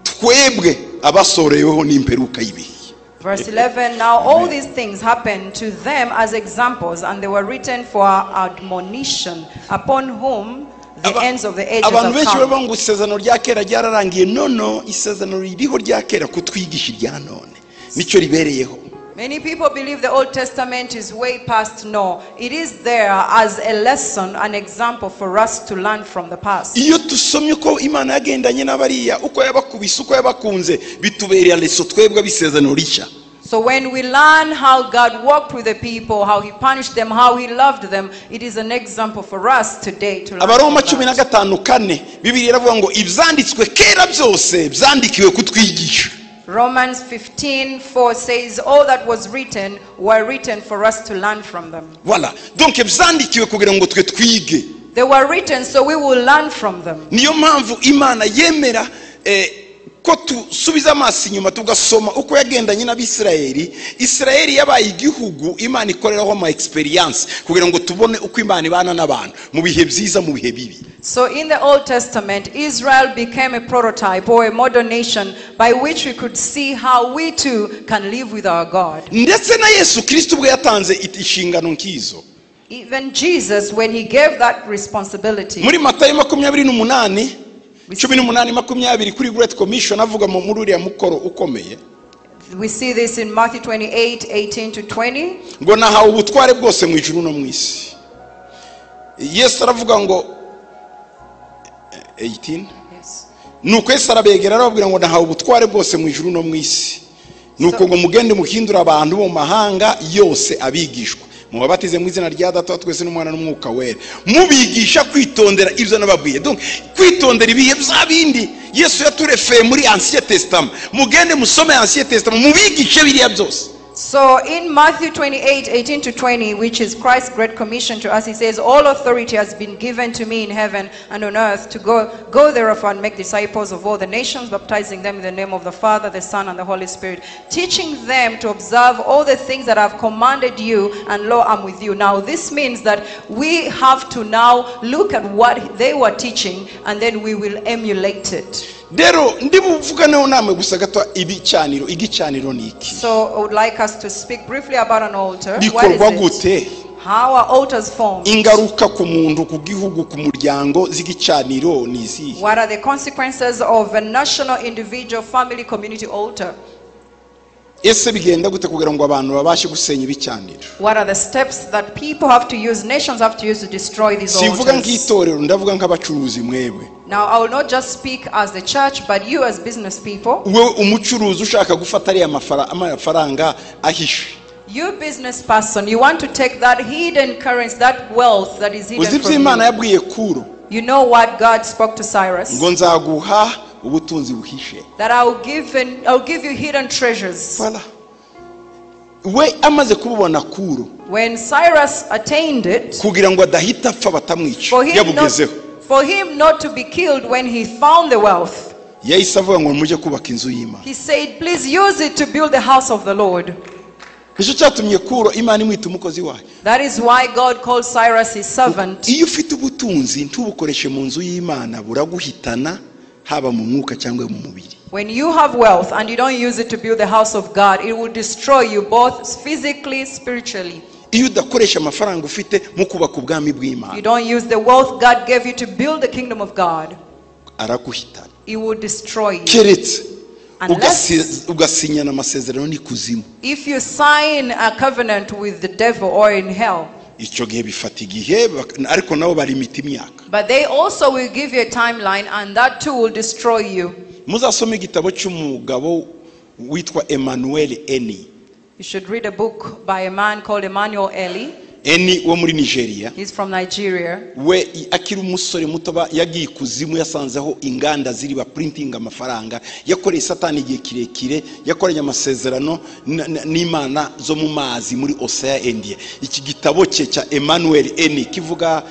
twebwe abasoreweho n'imperuka y'ibihe. Verse 11: "Now all these things happened to them as examples, and they were written for our admonition, upon whom the ends of the ages Abantu have benshi come." baravuga ngo isezerano rya kera ryararangiye. Nono, isezerano ririho rya kera kutwigisha irya none, nicyo ribereyeho. Many people believe the Old Testament is way past. No, it is there as a lesson, an example for us to learn from the past. Iyo dusomye uko Imana yagendanye n'abariya, uko yabakubise, uko yabakunze, bitubereye leçon twebwe ab'isezerano rishya. So when we learn how God walked with the people, how He punished them, how He loved them, it is an example for us today to learn Abaroma from cumi na that. gatanu kane, Bibiliya iravuga ngo ibyanditswe kera byose byandikiwe kutwigisha. Romans 15:4 says, "All that was written were written for us to learn from them." Voilà, donc byandikiwe kugira ngo twe twige. They were written so we will learn from them. Niyo mpamvu Imana yemera ko dusubiza amaso inyuma tugasoma uko yagendanye n'Abisirayeli. Isirayeli yabaye igihugu Imana ikoreraho ama experience kugira ngo tubone uko Imana ibana n'abantu mu bihe byiza, mu bihe bibi. So in the Old Testament, Israel became a prototype or a model nation by which we could see how we too can live with our God. Ndetse na Yesu Kirisito ubwo yatanze inshingano nk'izo. Even Jesus, when he gave that responsibility, Muri Matayo 28, 18, 20 kuri Great Commission, avuga muri uriya mukoro ukomeye, we see this in Matthew 28, 18 to 20. Ngo nahawe ubutware bwose mu ijuru no mu isi. Yesu aravuga ngo 18. Yes. Nuko Yesu arabegera arababwira ngo nahawe ubutware bwose mu ijuru no mu isi, nuko ngo mugende muhindure abantu bo mu mahanga yose abigishwa, Mubabatize mu izina rya Data wa twese n'Umwana n'Umwuka Wera, mubigisha kwitondera ibyo nababwiye. Donc kwitondera ibihe bya bindi Yesu yaturefeye muri Ancien Testament. Mugende musome Ancien Testament, mubigishe biriya byose. So in Matthew 28, 18 to 20, which is Christ's great commission to us, he says, "All authority has been given to me in heaven and on earth to go therefore and make disciples of all the nations, baptizing them in the name of the Father, the Son, and the Holy Spirit, teaching them to observe all the things that I've commanded you, and lo, I'm with you." Now this means that we have to now look at what they were teaching, and then we will emulate it. Rero ndibuvuganeho namwe gusa gato ibicaniro. Igicaniro ni iki? So I would like us to speak briefly about an altar. What Bikorwa is it? gute? How are altars formed? Ingaruka ku muntu, ku gihugu, ku muryango z'igicaniro ni izihe? What are the consequences of a national, individual, family, community altar? Ese bigenda gute kugira ngo abantu babashe gusenya ibicaniro? What are the steps that people have to use, nations have to use to destroy these Simvuga altars? nk'itorero, ndavuga nk'abacuruzi mwebwe. Now, I will not just speak as the church, but you as business people. Wowe umucuruzi ushaka gufata ariya amafaranga ahishe. You business person, you want to take that hidden currency, that wealth that is Uzi hidden ibyo from Imana you. yabwiye Kuro? You know what God spoke to Cyrus? Ngo nzaguha ubutunzi buhishe. That I will give you hidden treasures. Voilà. We amaze kububona Kuro, When Cyrus attained it, kugira ngo adahita apfa batamwica, yabugezeho. for him not to be killed when he found the wealth, Yahise avuga ngo mujye kubaka inzu y'Imana. he said, "Please use it to build the house of the Lord." Nicyo cyatumye Kuro Imana imwita umukozi wayo. That is why God called Cyrus his servant. Iyo ufite ubutunzi ntubukoreshe mu nzu y'Imana, buraguhitana haba mu mwuka cyangwa mu mubiri. When you have wealth and you don't use it to build the house of God, it will destroy you both physically, spiritually. Iyo udakoresha amafaranga ufite mu kubaka ubwami bw'Imana, You don't use the wealth God gave you to build the kingdom of God, araguhitana. it will destroy you. Keretse Unless ugasinyana amasezerano n'ikuzimu. if you sign a covenant with the devil or in hell. Icyo gihe bifata igihe, ariko nabo barimita imyaka. But they also will give you a timeline, and that too will destroy you. Muzasome igitabo cy'umugabo witwa Emmanuel Eni. You should read a book by a man called Emmanuel Eli. Eni wo muri Nigeria. He's from Nigeria. We akiri umusore muto yagiye ikuzimu, yasanzeho inganda ziri ba printing amafaranga, yakoreye Satani igihe kirekire, yakoranye amasezerano n'Imana zo mu mazi muri Ocean India. Iki gitabo cye cya Emmanuel Eni kivuga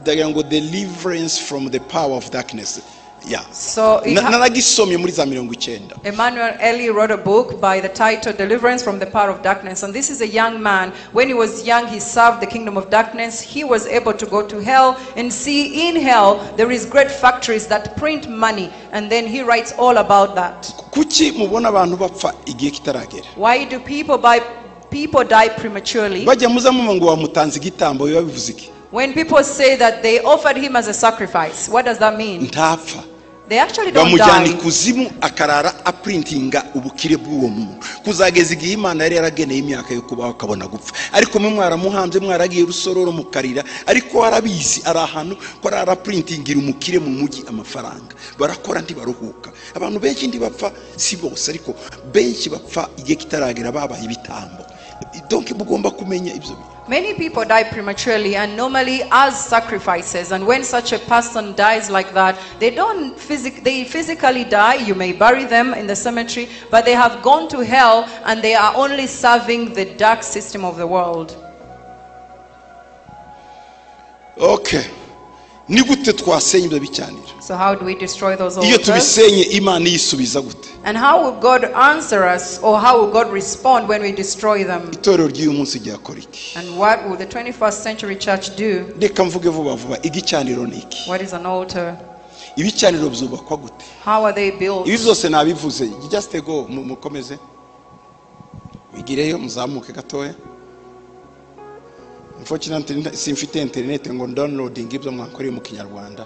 ndagira ngo deliverance from the power of darkness. Yeah. So it Naragisomye muri za 90. Emmanuel Eli wrote a book by the title Deliverance from the Power of Darkness. And this is a young man. When he was young, he served the kingdom of darkness. He was able to go to hell and see in hell there is great factories that print money. And then he writes all about that. Kuki mubona abantu bapfa igihe kitaragera? Why do people die prematurely? Bajya muza mumva ngo wamutanze igitambo, biba bivuze iki? When people say that they offered him as a sacrifice, what does that mean? Ntapfa. They actually don't Bamujyana die. ikuzimu akarara aprintinga ubukire bw'uwo muntu kuzageza igihe Imana yari yarageneye imyaka yo kubaho akabona gupfa. Ariko mwe mwaramuhanze, mwaragiye rusororo mukarira, ariko arabizi ari ahantu ko arara printingira umukire mu mujyi amafaranga. Barakora ntibaruhuka. Abantu benshi ntibapfa, si bose, ariko benshi bapfa igihe kitaragera babaye ibitambo. Donc mugomba kumenya ibyo bintu. Many people die prematurely and normally as sacrifices. And when such a person dies like that, they don't they physically die. You may bury them in the cemetery, but they have gone to hell and they are only serving the dark system of the world. Okay. Ni gute twasenya ibyo bicaniro? So how do we destroy those Iyo altars? tubisenye Imana yisubiza gute? And how will God answer us, or how will God respond when we destroy them? Itorero ry'uyu munsi ryakora iki? And what will the 21st century church do? Reka mvuge vuba vuba, igicaniro ni iki? What is an altar? Ibicaniro byubakwa gute? How are they built? Ibi byose nabivuze. Just go, mukomeze. Wigireyo muzamuke gatoya. Unfortunately, simfite internet ngo downloading ibyo mwakoreye mu Kinyarwanda.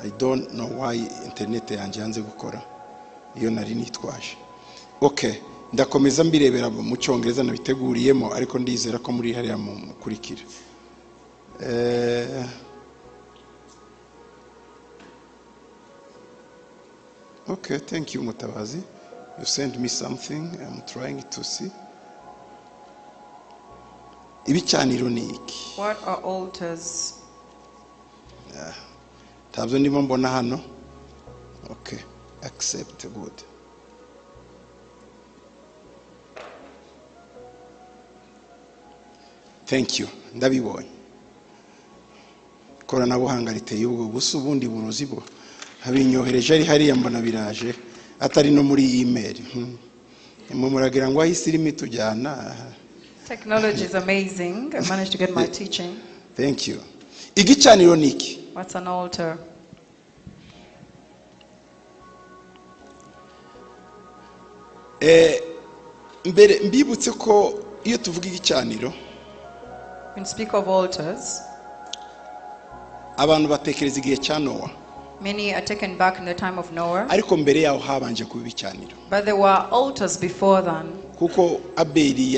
I don't know why internet yanjye yanze gukora iyo nari nitwaje. Okay, ndakomeza mbirebera mu Cyongereza nabiteguriyemo, ariko ndizera ko muri hariya mukurikira. Okay, thank you Mutabazi. You sent me something. I'm trying to see. Ibicaniro ni iki? What are altars? Ntabyo ndimo mbona hano. Okay, accept, good. Thank you. Ndabibonye. Ikoranabuhanga riteye ubwo gusa ubundi burozi bwo abinyohereje ari hariya mbona biraje atari no muri email. Mwe muragira ngo ahisi irimo itujyana. Technology is amazing. I managed to get my teaching. Thank you. Igicaniro ni iki? What's an altar? Mbere mbibutse ko iyo tuvuga igicaniro, When speak of altars, abantu batekereza igihe cya Nowa. Many are taken back in the time of Noah. Ariko mbere yaho habanje kuba ibicaniro. But there were altars before then. Kuko Abeli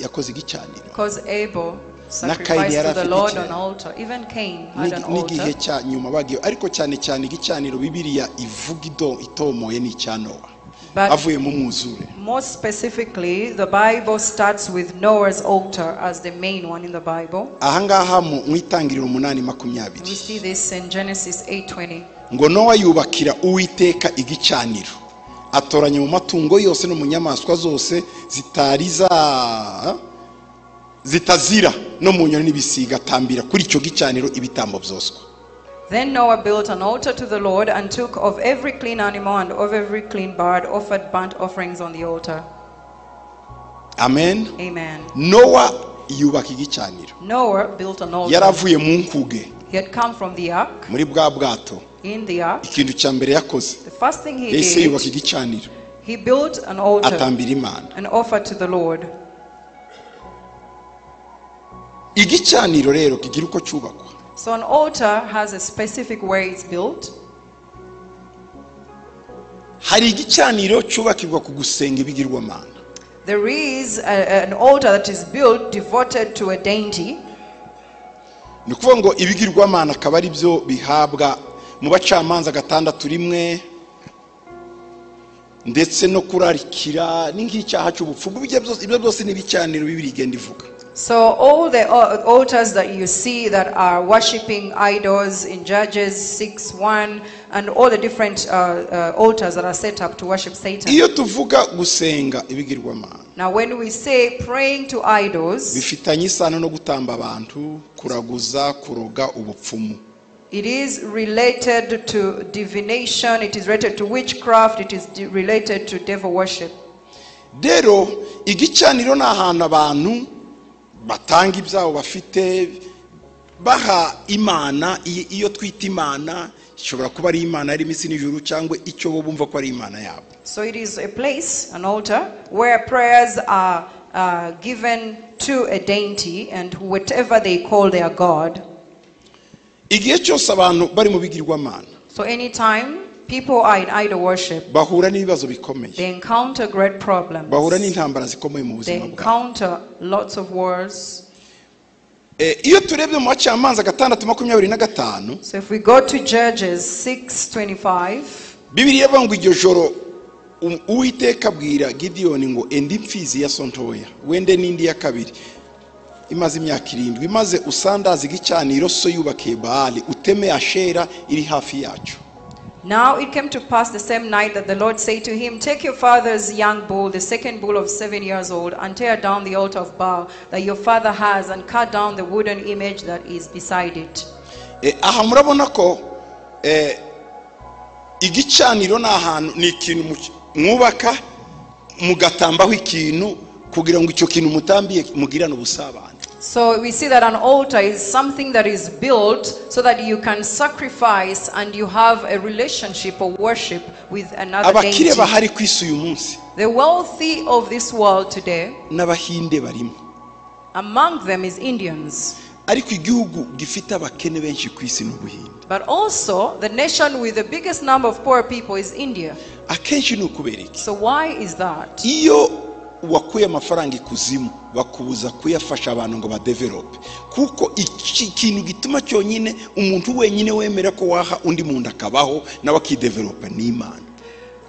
yakoze igicaniro. Because Abel sacrificed to the Lord on altar. Even Cain had an altar. N'igihe cya nyuma bagiye, ariko cyane cyane igicaniro Bibiliya ivuga itomoye ni icya Nowa. Avuye mu mwuzure. More specifically, the Bible starts with Noah's altar as the main one in the Bible. Ahangaha mu Itangiriro 8:20. We see this in Genesis 8:20. Ngo Nowa yubakira Uwiteka igicaniro, atoranya mu matungo yose no mu nyamaswa zose zitazira no mu nyoni n'ibisiga, atambira kuri icyo gicaniro ibitambo byoswa. Then Noah built an altar to the Lord and took of every clean animal and of every clean bird, offered burnt offerings on the altar. Amen. Amen. Noah yubaka igicaniro. Noah built an altar. Yaravuye mu nkuge. He had come from the ark. Muri bwa bwato. In the ark. Ikintu cya mbere yakoze. The first thing he Yahise did, yubaka igicaniro. he built an altar. Atambira Imana. And offered to the Lord. Igicaniro rero kigira uko cyubakwa. So an altar has a specific way it's built. Hari igicaniro cyubakirwa ku gusenga ibigirwamana. There is an altar that is built devoted to a deity. Ni ukuvuga ngo ibigirwamana akaba ari byo bihabwa mu bacamanza 6:1, ndetse no kurarikira n'ingicyaha cy'ubupfumu, ibyo byose ni ibicaniro Bibiliya igenda ivuga. So all the altars that you see that are worshipping idols in Judges 6:1 and all the different altars that are set up to worship Satan. Iyo tuvuga gusenga ibigirwamana. Now when we say praying to idols, bifitanye isano no gutamba abantu, kuraguza, kuroga, ubupfumu. It is related to divination, it is related to witchcraft, it is related to devil worship. Rero igicaniro ni ahantu abantu batanga ibyabo bafite baha Imana. Iyo twita Imana ishobora kuba ari Imana ari imisi n'ijuru cyangwa icyo bo bumva ko ari Imana yabo. So it is a place, an altar, where prayers are given to a deity and whatever they call their god. Igihe cyose abantu bari mu bigirwamana, So anytime people are in idol worship, bahura n'ibibazo bikomeye. They encounter great problems. Bahura n'intambara zikomeye mu They buzima bwabo. encounter lots of wars. Iyo turebye mu bacamanza 6:25, So if we go to Judges 6:25, Bibiliya ivuga ngo iryo joro Uwiteka abwira Gideyoni ngo enda imfizi ya so ntoya, wende n'indi ya kabiri imaze imyaka 7, maze usandaze igicaniro so yubakiye Baali, uteme Ashera iri hafi yacyo. Now it came to pass the same night that the Lord said to him, Take your father's young bull, the second bull of 7 years old, and tear down the altar of Baal that your father has, and cut down the wooden image that is beside it. Aha murabona ko igicaniro ni ahantu, ni ikintu mwubaka mugatambaho ikintu kugira ngo icyo kintu mutambiye mugirane ubusabane. So we see that an altar is something that is built so that you can sacrifice and you have a relationship or worship with another deity. Abakire bahari ku isi uyu munsi. The wealthy of this world today, n'abahinde barimo. Among them is Indians. Ariko igihugu gifite abakene benshi ku isi ni Ubuhinde. But also the nation with the biggest number of poor people is India. Akenshi ni ukubera iki? So why is that? Iyo wakuye amafaranga ikuzimu bakubuza kuyafasha abantu ngo badevelope, kuko ikintu gituma cyonyine umuntu wenyine wemera ko waha undi muntu akabaho nawe akidevelopa ni Imana.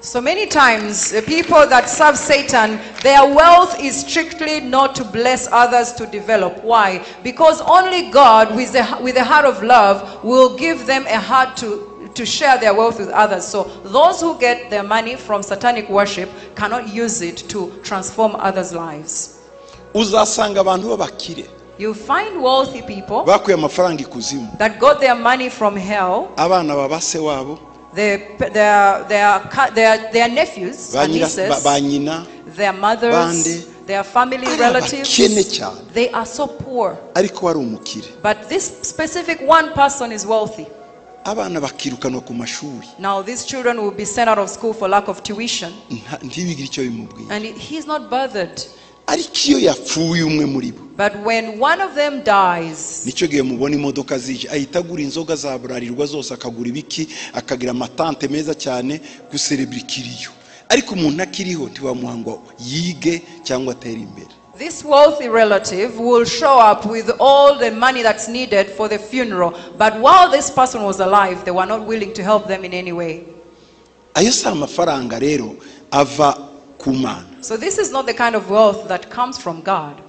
So many times, the people that serve Satan, their wealth is strictly not to bless others to develop. Why? Because only God, with a heart of love, will give them a heart to share their wealth with others. So those who get their money from satanic worship cannot use it to transform others' lives. Uzasanga abantu b'abakire You find wealthy people bakuye amafaranga ikuzimu, that got their money from hell, abana ba base wabo, their nephews ba and nyira- nieces, ba ba nyina, their mothers, bande, their family ari relatives. abakene cyane. They are so poor. Ariko wari umukire. But this specific one person is wealthy. Abana bakirukanwa ku mashuri. Now these children will be sent out of school for lack of tuition. Ntibigire icyo bimubwira. And he's not bothered. Ariko iyo yapfuye umwe muri bo, But when one of them dies, nicyo gihe mubona imodoka zije, ahita agura inzoga za Bralirwa zose, akagura ibiki, akagira amatante meza cyane guserebura ikiriyo. Ariko umuntu akiriho ntibamuha ngo yige cyangwa atere imbere. this wealthy relative will show up with all the money that's needed for the funeral. But while this person was alive, they were not willing to help them in any way. Ayo si amafaranga rero ava ku Mana. So this is not the kind of wealth that comes from God.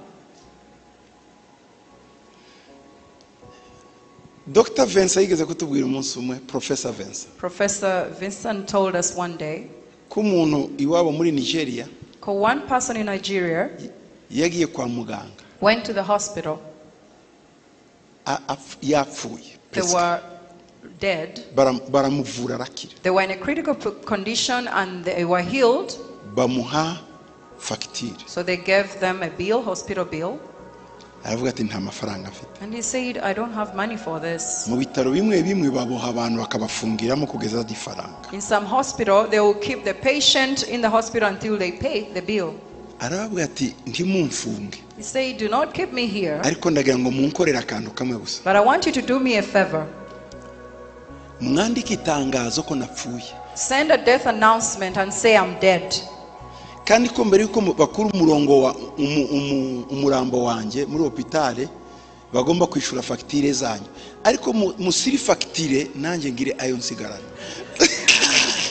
Dr Vincent yigeze kutubwira umunsi umwe, Professor Vincent, Professor Vincent told us one day, ko umuntu iwabo muri Nigeria ko one person in Nigeria yagiye kwa muganga, went to the hospital. Yapfuye They presque. Were dead. Baramuvura arakira. They were in a critical condition and they were healed. Bamuha fagitire. So they gave them a bill, hospital bill. Aravuga ati nta mafaranga afite. And he said, "I don't have money for this." Mu bitaro bimwe bimwe baboha abantu bakabafungiramo kugeza ifaranga. In some hospital, they will keep the patient in the hospital until they pay the bill. Arababwira ati ntimumfunge, He said, "Do not keep me here, ariko ndagira ngo munkorere akantu kamwe gusa. But I want you to do me a favor. Mwandike itangazo ko napfuye, Send a death announcement and say I'm dead. Kandi ko mbere yuko bakura umurongo wa umurambo wanjye muri hopitale bagomba kwishyura fagitire zanyu, ariko musiri fagitire nanjye ngire ayo nsigarana."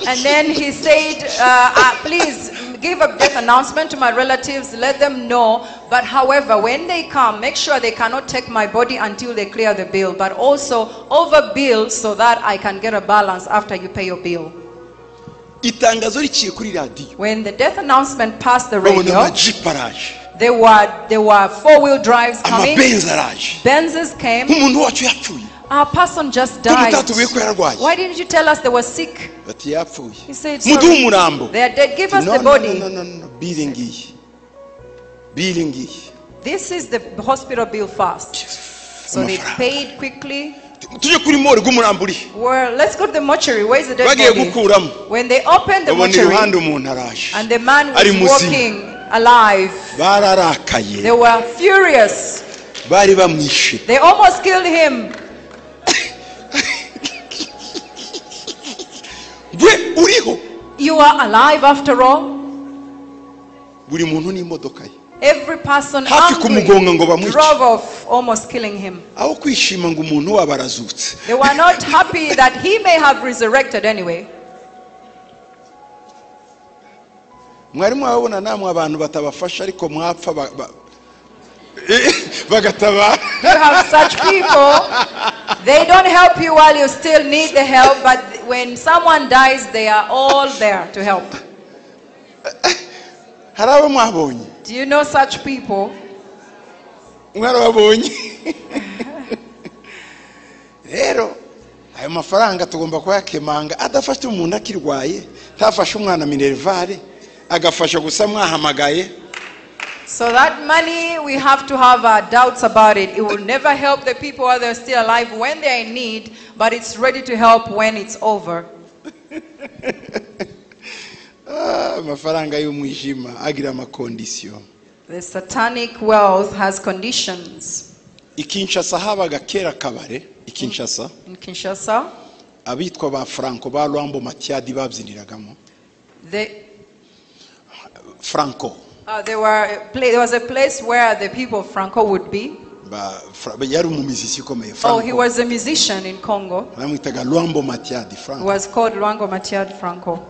And then he said, "Please give a death announcement to my relatives, let them know. But however, when they come, make sure they cannot take my body until they clear the bill. But also overbill so that I can get a balance after you pay your bill." Itangazo riciye kuri radiyo, When the death announcement passed the babona radio, amajipo araje, there were four-wheel drives coming. amabenzi araje. Benzes came. Nk'umuntu wacu yapfuye, "Our person just ko died. mutatubwiye ko yararwaye?" Why didn't you tell us they were sick?" Bati yapfuye. He said, Muduhe "Sorry. umurambo. They are dead. Give us No, the no, body." no, no, no, bill ngiyi, bill ngiyi. "This is the hospital bill first." So they Amafaranga. Paid quickly. Tujye kuri morgue, umurambo uri? Well, let's go to the mortuary. Where's the dead Bagiye body? gukuramo, When they opened the babona mortuary iruhande umuntu araje and the man ari was muzima. walking alive, Bararakaye. they were furious. Bari bamwishe. They almost killed him. We uriho. "You are alive after all." Buri muntu n'imodoka ye. Every person Hafi angry kumugonga ngo bamwice. Drove off, almost killing him. Aho kwishima ngo umuntu wabo arazutse. They were not happy that he may have resurrected anyway. Mwari mwabona namwe abantu batabafasha ariko mwapfa bagatabara? You have such people. They don't help you while you still need the help, but when someone dies, they are all there to help. Hari abo mwabonye? Do you know such people? Mwarababonye rero ayo mafaranga tugomba kuyakemanga adafashe umuntu akirwaye, ntafashe umwana minerval, agafasha gusa mwahamagaye. So that money, we have to have our doubts about it. It will never help the people while they're still alive when they're in need, but it's ready to help when it's over. Ah, amafaranga y'umwijima agira amaconditions. The satanic wealth has conditions. I Kinshasa habaga kera kabare i Kinshasa. In Kinshasa, Abitwa ba Franco ba Lwambo Makiadi babyiniragamo. Franco. There was a place where the people of Franco would be. Yari umumiziki ukomeye. Oh, he Franco. Was a musician in Congo. Bamwitaga Lwambo Makiadi He Franco. was called Luango Matiad Franco.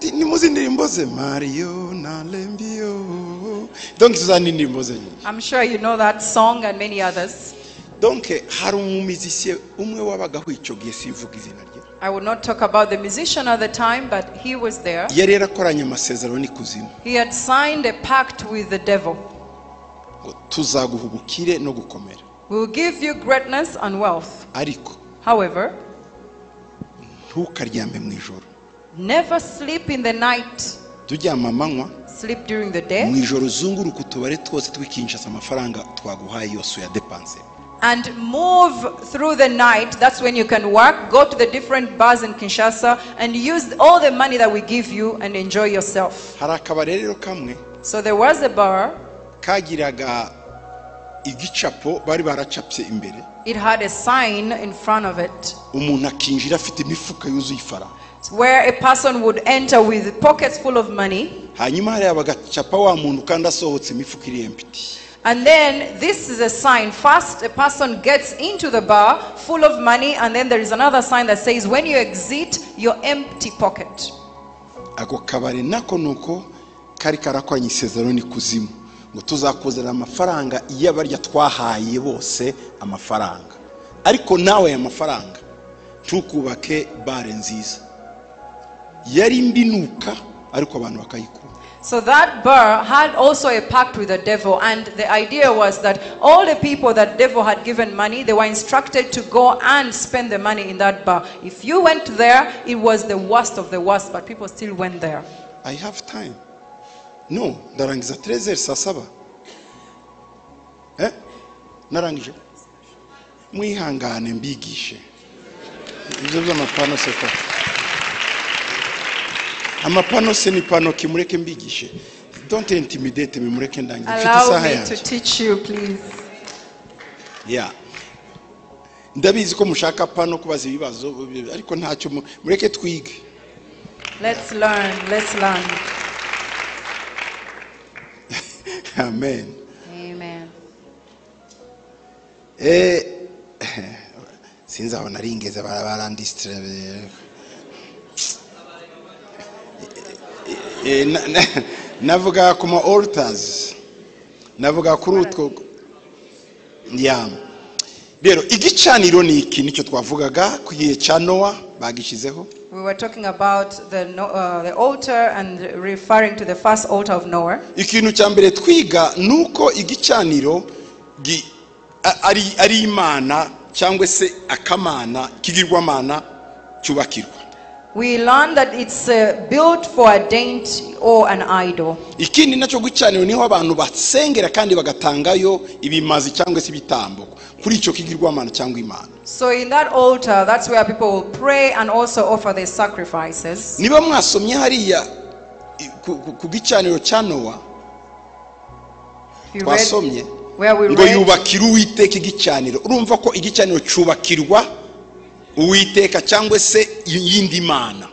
Nimuzi indirimbo ze Mario Nalembio. Donc izo ni indirimbo ze nyinshi. I'm sure you know that song and many others. Donc hari umumizisiye umwe wabagaho icyo gihe sivuga izina rye. I will not talk about the musician at the time, but he was there. Yari yarakoranye amasezerano n'ikuzimu. He had signed a pact with the devil. Ngo tuzaguha ubukire no gukomera. We will give you greatness and wealth. Ariko, however, ntukaryame mu ijoro. Never sleep in the night. Turyama amanywa. Sleep during the day. Mu ijoro uzunguruka utubare twose tw'ikinshasa amafaranga twaguhaye yose uyadepanse. And move through the night. That's when you can work. Go to the different bars in Kinshasa and use all the money that we give you and enjoy yourself. Hari akabare rero kamwe. So there was a bar. Kagiraga igicapo bari baracapye imbere. It had a sign in front of it. Umuntu akinjira afite imifuka yuzuye ifaranga. Where a person would enter with pockets full of money. Hanyuma hari abagacapa wa muntu kandi asohotse imifuka iri empty. And then this is a sign. First, a person gets into the bar full of money, and then there is another sign that says, when you exit, your empty pocket. Ako kabare nako nuko kari karakoranye isezerano n'ikuzimu ngo tuzakuzanira amafaranga y'abarya twahaye bose amafaranga, ariko nawe aya mafaranga ntukubake bare nziza yari mbinuka ariko abantu bakayikunda. So that bar had also a pact with the devil, and the idea was that all the people that devil had given money, they were instructed to go and spend the money in that bar. If you went there, it was the worst of the worst, but people still went there. I have time. No, ndarangiza 13 saa saba. Narangije. Mwihangane mbigishe. Ibyo by'amapano se ko. Amapano se ni pano kimureke mbigishe. Don't intimidate me, mureke ndangize. Allow me to teach you, please. Yeah. Ndabizi ko mushaka pano kubaza ibibazo ariko ntacyo mureke twige. Let's learn, let's learn. Amen. Amen. Sinzi aho naringeze barandistre. Navuga kuma altars, navuga kuri utwo ya rero igicaniro ni iki nicyo twavugaga ku gihe cya Noah bagishizeho. We were talking about the altar and referring to the first altar of Noah. Ikintu cya mbere twiga nuko igicaniro ari imana cyangwa se akamana kigirwamana cyubakirwa. We learn that it's built for a dainty or an idol. Ikindi nacyo gicaniro niho abantu basengera kandi bagatangayo ibimazi cyangwa se ibitambo kuri icyo kigirwamana cyangwa imana. So in that altar, that's where people will pray and also offer their sacrifices. Niba mwasomye hariya ku gicaniro cya Noah, twasomye ngo yubakira Uwiteka igicaniro. Urumva ko igicaniro cyubakirwa Uwiteka cyangwa se yindi mana.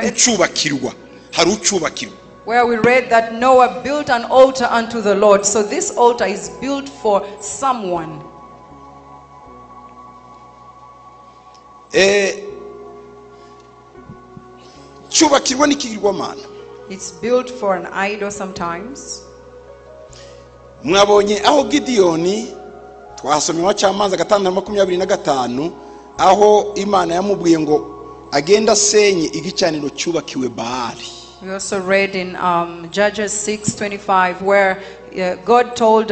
Ucubakirwa, hari ucubakirwa. Where we read that Noah built an altar unto the Lord. So this altar is built for someone. Cyubakirwa n'ikigirwamana. It's built for an idol sometimes. Mwabonye aho Gideoni twasomye wa cyamanza 5:25 aho Imana yamubwiye ngo agenda asenye igicaniro cyubakiwe Baali. We also read in Judges 6:25 where God told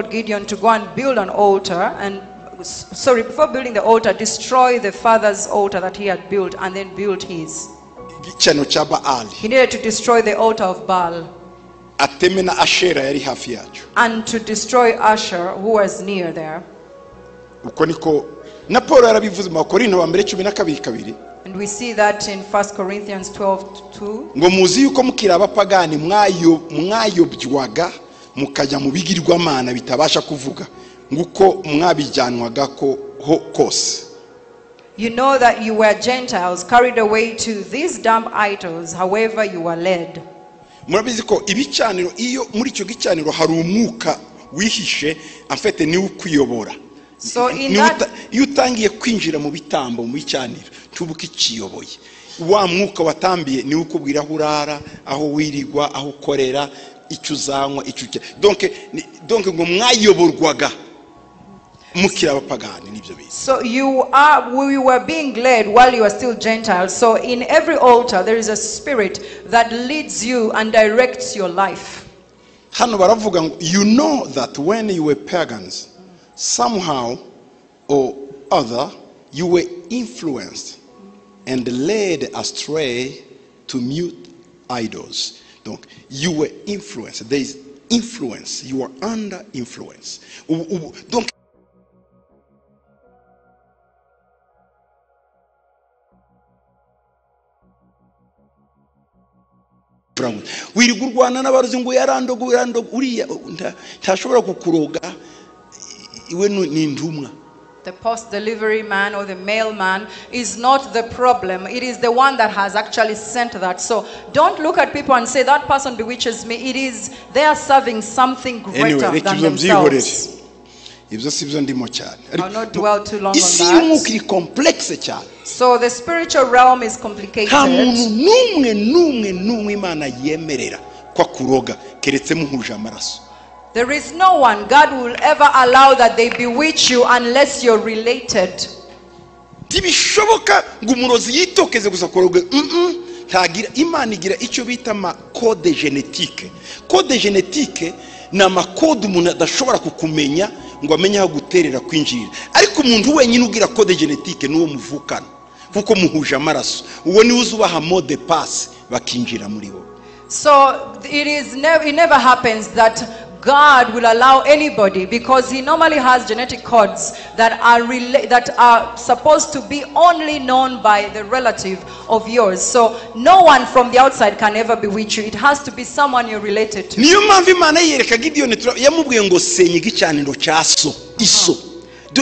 Gideon to go and build an altar, and sorry, before building the altar, destroy the father's altar that he had built and then build his. Igicaniro cya Baali. He needed to destroy the altar of Baal. Ateme na Ashera yari hafi yacu. And to destroy Asher who was near there. Uko niko na Paul yarabivuze mu Bakorinto ba mbere 12:2. And we see that in 1 Corinthians 12:2. Ngo muzi yuko mukiri abapagani mwayobywaga mukajya mu bigirwamana bitabasha kuvuga nguko mwabijyanwaga ko kose. You know that you were Gentiles carried away to these dumb idols, however you were led. Murabizi ko ibicaniro iyo muri icyo gicaniro hari umwuka wihishe afite niwe ukuyobora. So in that, iyo utangiye kwinjira mu bitambo mu bicaniro tubuka ikiyoboye. Wa mwuka watambiye niwe ukubwira aho urara, aho wirirwa, aho ukorera, icyo uzanywa, icyo urya. Donc ngo mwayoborwaga mukiri abapagani, nibyo bize. So we were being led while you are still Gentiles. So in every altar there is a spirit that leads you and directs your life. Hano baravuga ngo you know that when you were pagans, somehow or other you were influenced and led astray to mute idols. Donc you were influenced. There is influence. You are under influence. Donc wirirwa urwana n'abarozi ngo yarandoga, yarandoga, uriya ntashobora kukuroga, iwe ni intumwa. The post-delivery man or the mailman is not the problem. It is the one that has actually sent that. So don't look at people and say that person bewitches me. It is they are serving something greater than themselves. Ibyo si byo ndimo cyane. I'll not dwell too long on Isi y'umwuka that. iri complexe cyane. So the spiritual realm is complicated. Nta muntu n'umwe n'umwe n'umwe Imana yemerera ko akuroga keretse muhuje amaraso. There is no one God will ever allow that they bewitch you unless you're related. Ntibishoboka ngo umurozi yitokeze gusa kuroga. Ntagira. Imana igira icyo bita ama code génétique. Code génétique ni amakode umuntu adashobora kukumenya ngo amenye aho guterera kwinjirira. Ariko umuntu wenyine ugira code génétique ni uwo muvukana, kuko muhuje amaraso. Uwo niwe uzubaha mot de passe bakinjira muri bo. So it never happens that God will allow anybody, because he normally has genetic codes that are supposed to be only known by the relative of yours. So no one from the outside can ever bewitch you. It has to be someone you're related to. Niyo mpamvu Imana yiyereka Gideon, yamubwiye ngo senya igicaniro cya so, iso.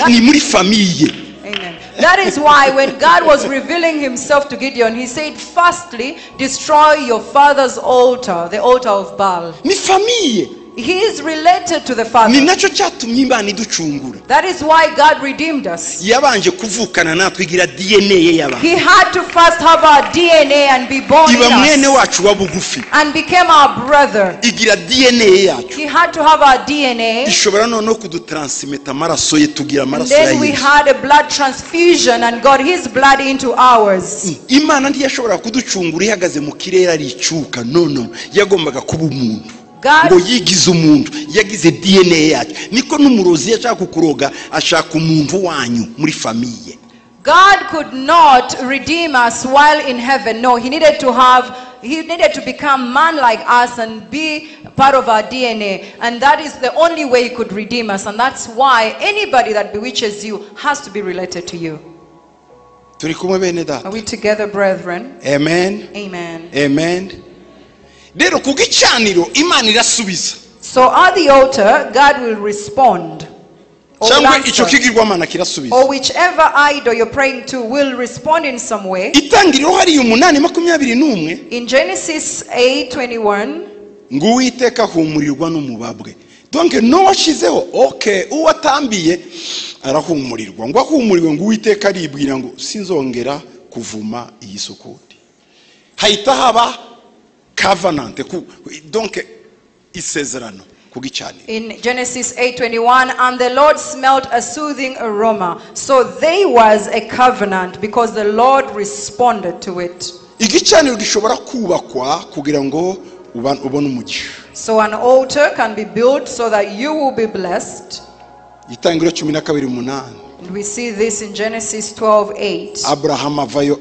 Ni muri famille. Amen. That is why when God was revealing himself to Gideon, he said, firstly, destroy your father's altar, the altar of Baal. Ni famille. He is related to the father. Ni nacyo cyatumye Imana iducungura. That is why God redeemed us. Yabanje kuvukana natwe igira DNA ye y'abantu. He had to first have our DNA and be born in Iba mwene us. wacu wa bugufi. And became our brother. Igira DNA yacu. He had to have our DNA. Ishobora noneho kudutransmita amaraso ye, tugira And amaraso ya then we Yesu. had a blood transfusion and got his blood into ours. Imana ntiyashobora kuducungura ihagaze mu kirere ari icyuka. No, no. Yagombaga kuba umuntu. God Ngo yigize umuntu, yagize DNA yacu. Niko n'umurozi yashaka kukuroga, ashaka umuntu wanyu muri famille. God could not redeem us while in heaven. No, he needed to become man like us and be part of our DNA. And that is the only way he could redeem us. And that's why anybody that bewitches you has to be related to you. Turi kumwe bene data. Are we together, brethren? Amen. Amen. Amen. Rero ku gicaniro Imana irasubiza. So at the altar, God will respond. Or will Cyangwa icyo answer. kigirwamana kirasubiza. Or whichever idol you're praying to will respond in some way. Itangiriro hariya 8:21. In Genesis 8:21. Ngo Uwiteka ahumurirwa n'umubabwe. Donc no washizeho, okay, uwatambiye arahumurirwa. Ngo ahumurirwe, ngo Uwiteka aribwira ngo sinzongera kuvuma iyi sukundi. Hahita haba covenant, donc isezerano ku gicaniro. In Genesis 8:21, and the Lord smelt a soothing aroma. So there was a covenant because the Lord responded to it. Igicaniro gishobora kubakwa kugira ngo ubone umugisha. So an altar can be built so that you will be blessed. Itangiriro 12:8. And we see this in Genesis 12:8. Abraham avayo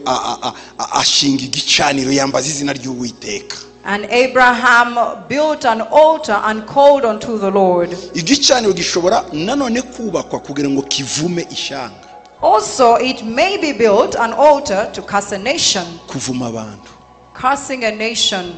ashinga igicaniro yambaza izina ry'Uwiteka. And Abraham built an altar and called unto the Lord. Igicaniro gishobora nanone kubakwa kugira ngo kivume ishyanga. Also, it may be built an altar to curse a nation. Kuvuma abantu. Cursing a nation.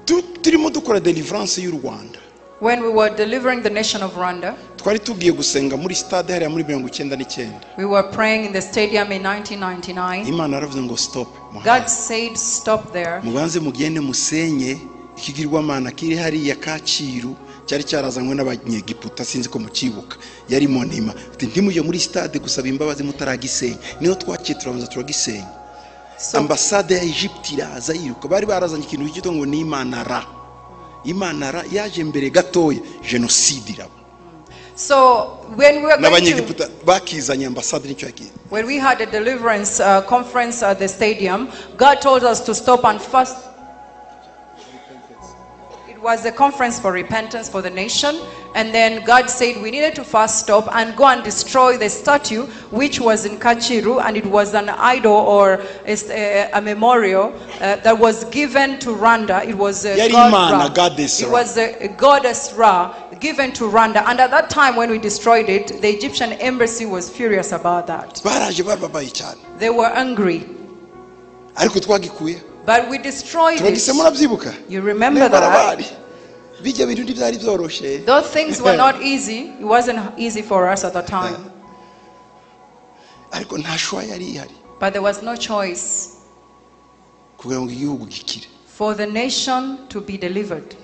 Turimo dukora deliverance y'u Rwanda. When we were delivering the nation of Rwanda, twari tugiye gusenga muri stade hariya muri 1999. We were praying in the stadium in 1999. Imana yaravuze ngo stop. God said stop there. Mubanze mugende musenye ikigirwamana kiri hariya Kacyiru Cyari cyarazanywe n'abanyegiputa, sinzi ko mukibuka. Yari monument. Ati ntimujye muri stade gusaba imbabazi mutaragisenya. Niho twaciye turabanza turagisenya. Ambasade ya Egypt iraza yiruka. Bari barazanye ikintu cyitwa ngo ni Imana Ra. Imana Ra yaje mbere gatoya, jenoside iraba. So when we were going to, N'abanyegiputa bakizanye ambasade nicyo yagiye. When we had a deliverance conference at the stadium, God told us to stop and fast. It was a conference for repentance for the nation. And then God said we needed to first stop and go and destroy the statue which was in Kacyiru, and it was an idol or a memorial that was given to Rwanda. It was a Yari god Imana, Ra. goddess It Ra. was a goddess Ra given to Rwanda. And at that time when we destroyed it, the Egyptian embassy was furious about that. Baraje bababaye cyane. They were angry. Ariko twagikuye. But we destroyed Turagise it. murabyibuka? You remember that? Barabari. Bijya bintu ntibyari byoroshye. Those things were not easy. It wasn't easy for us at the time. Ariko nta choix yari ihari. But there was no choice. Kugira ngo igihugu gikire. For the nation to be delivered.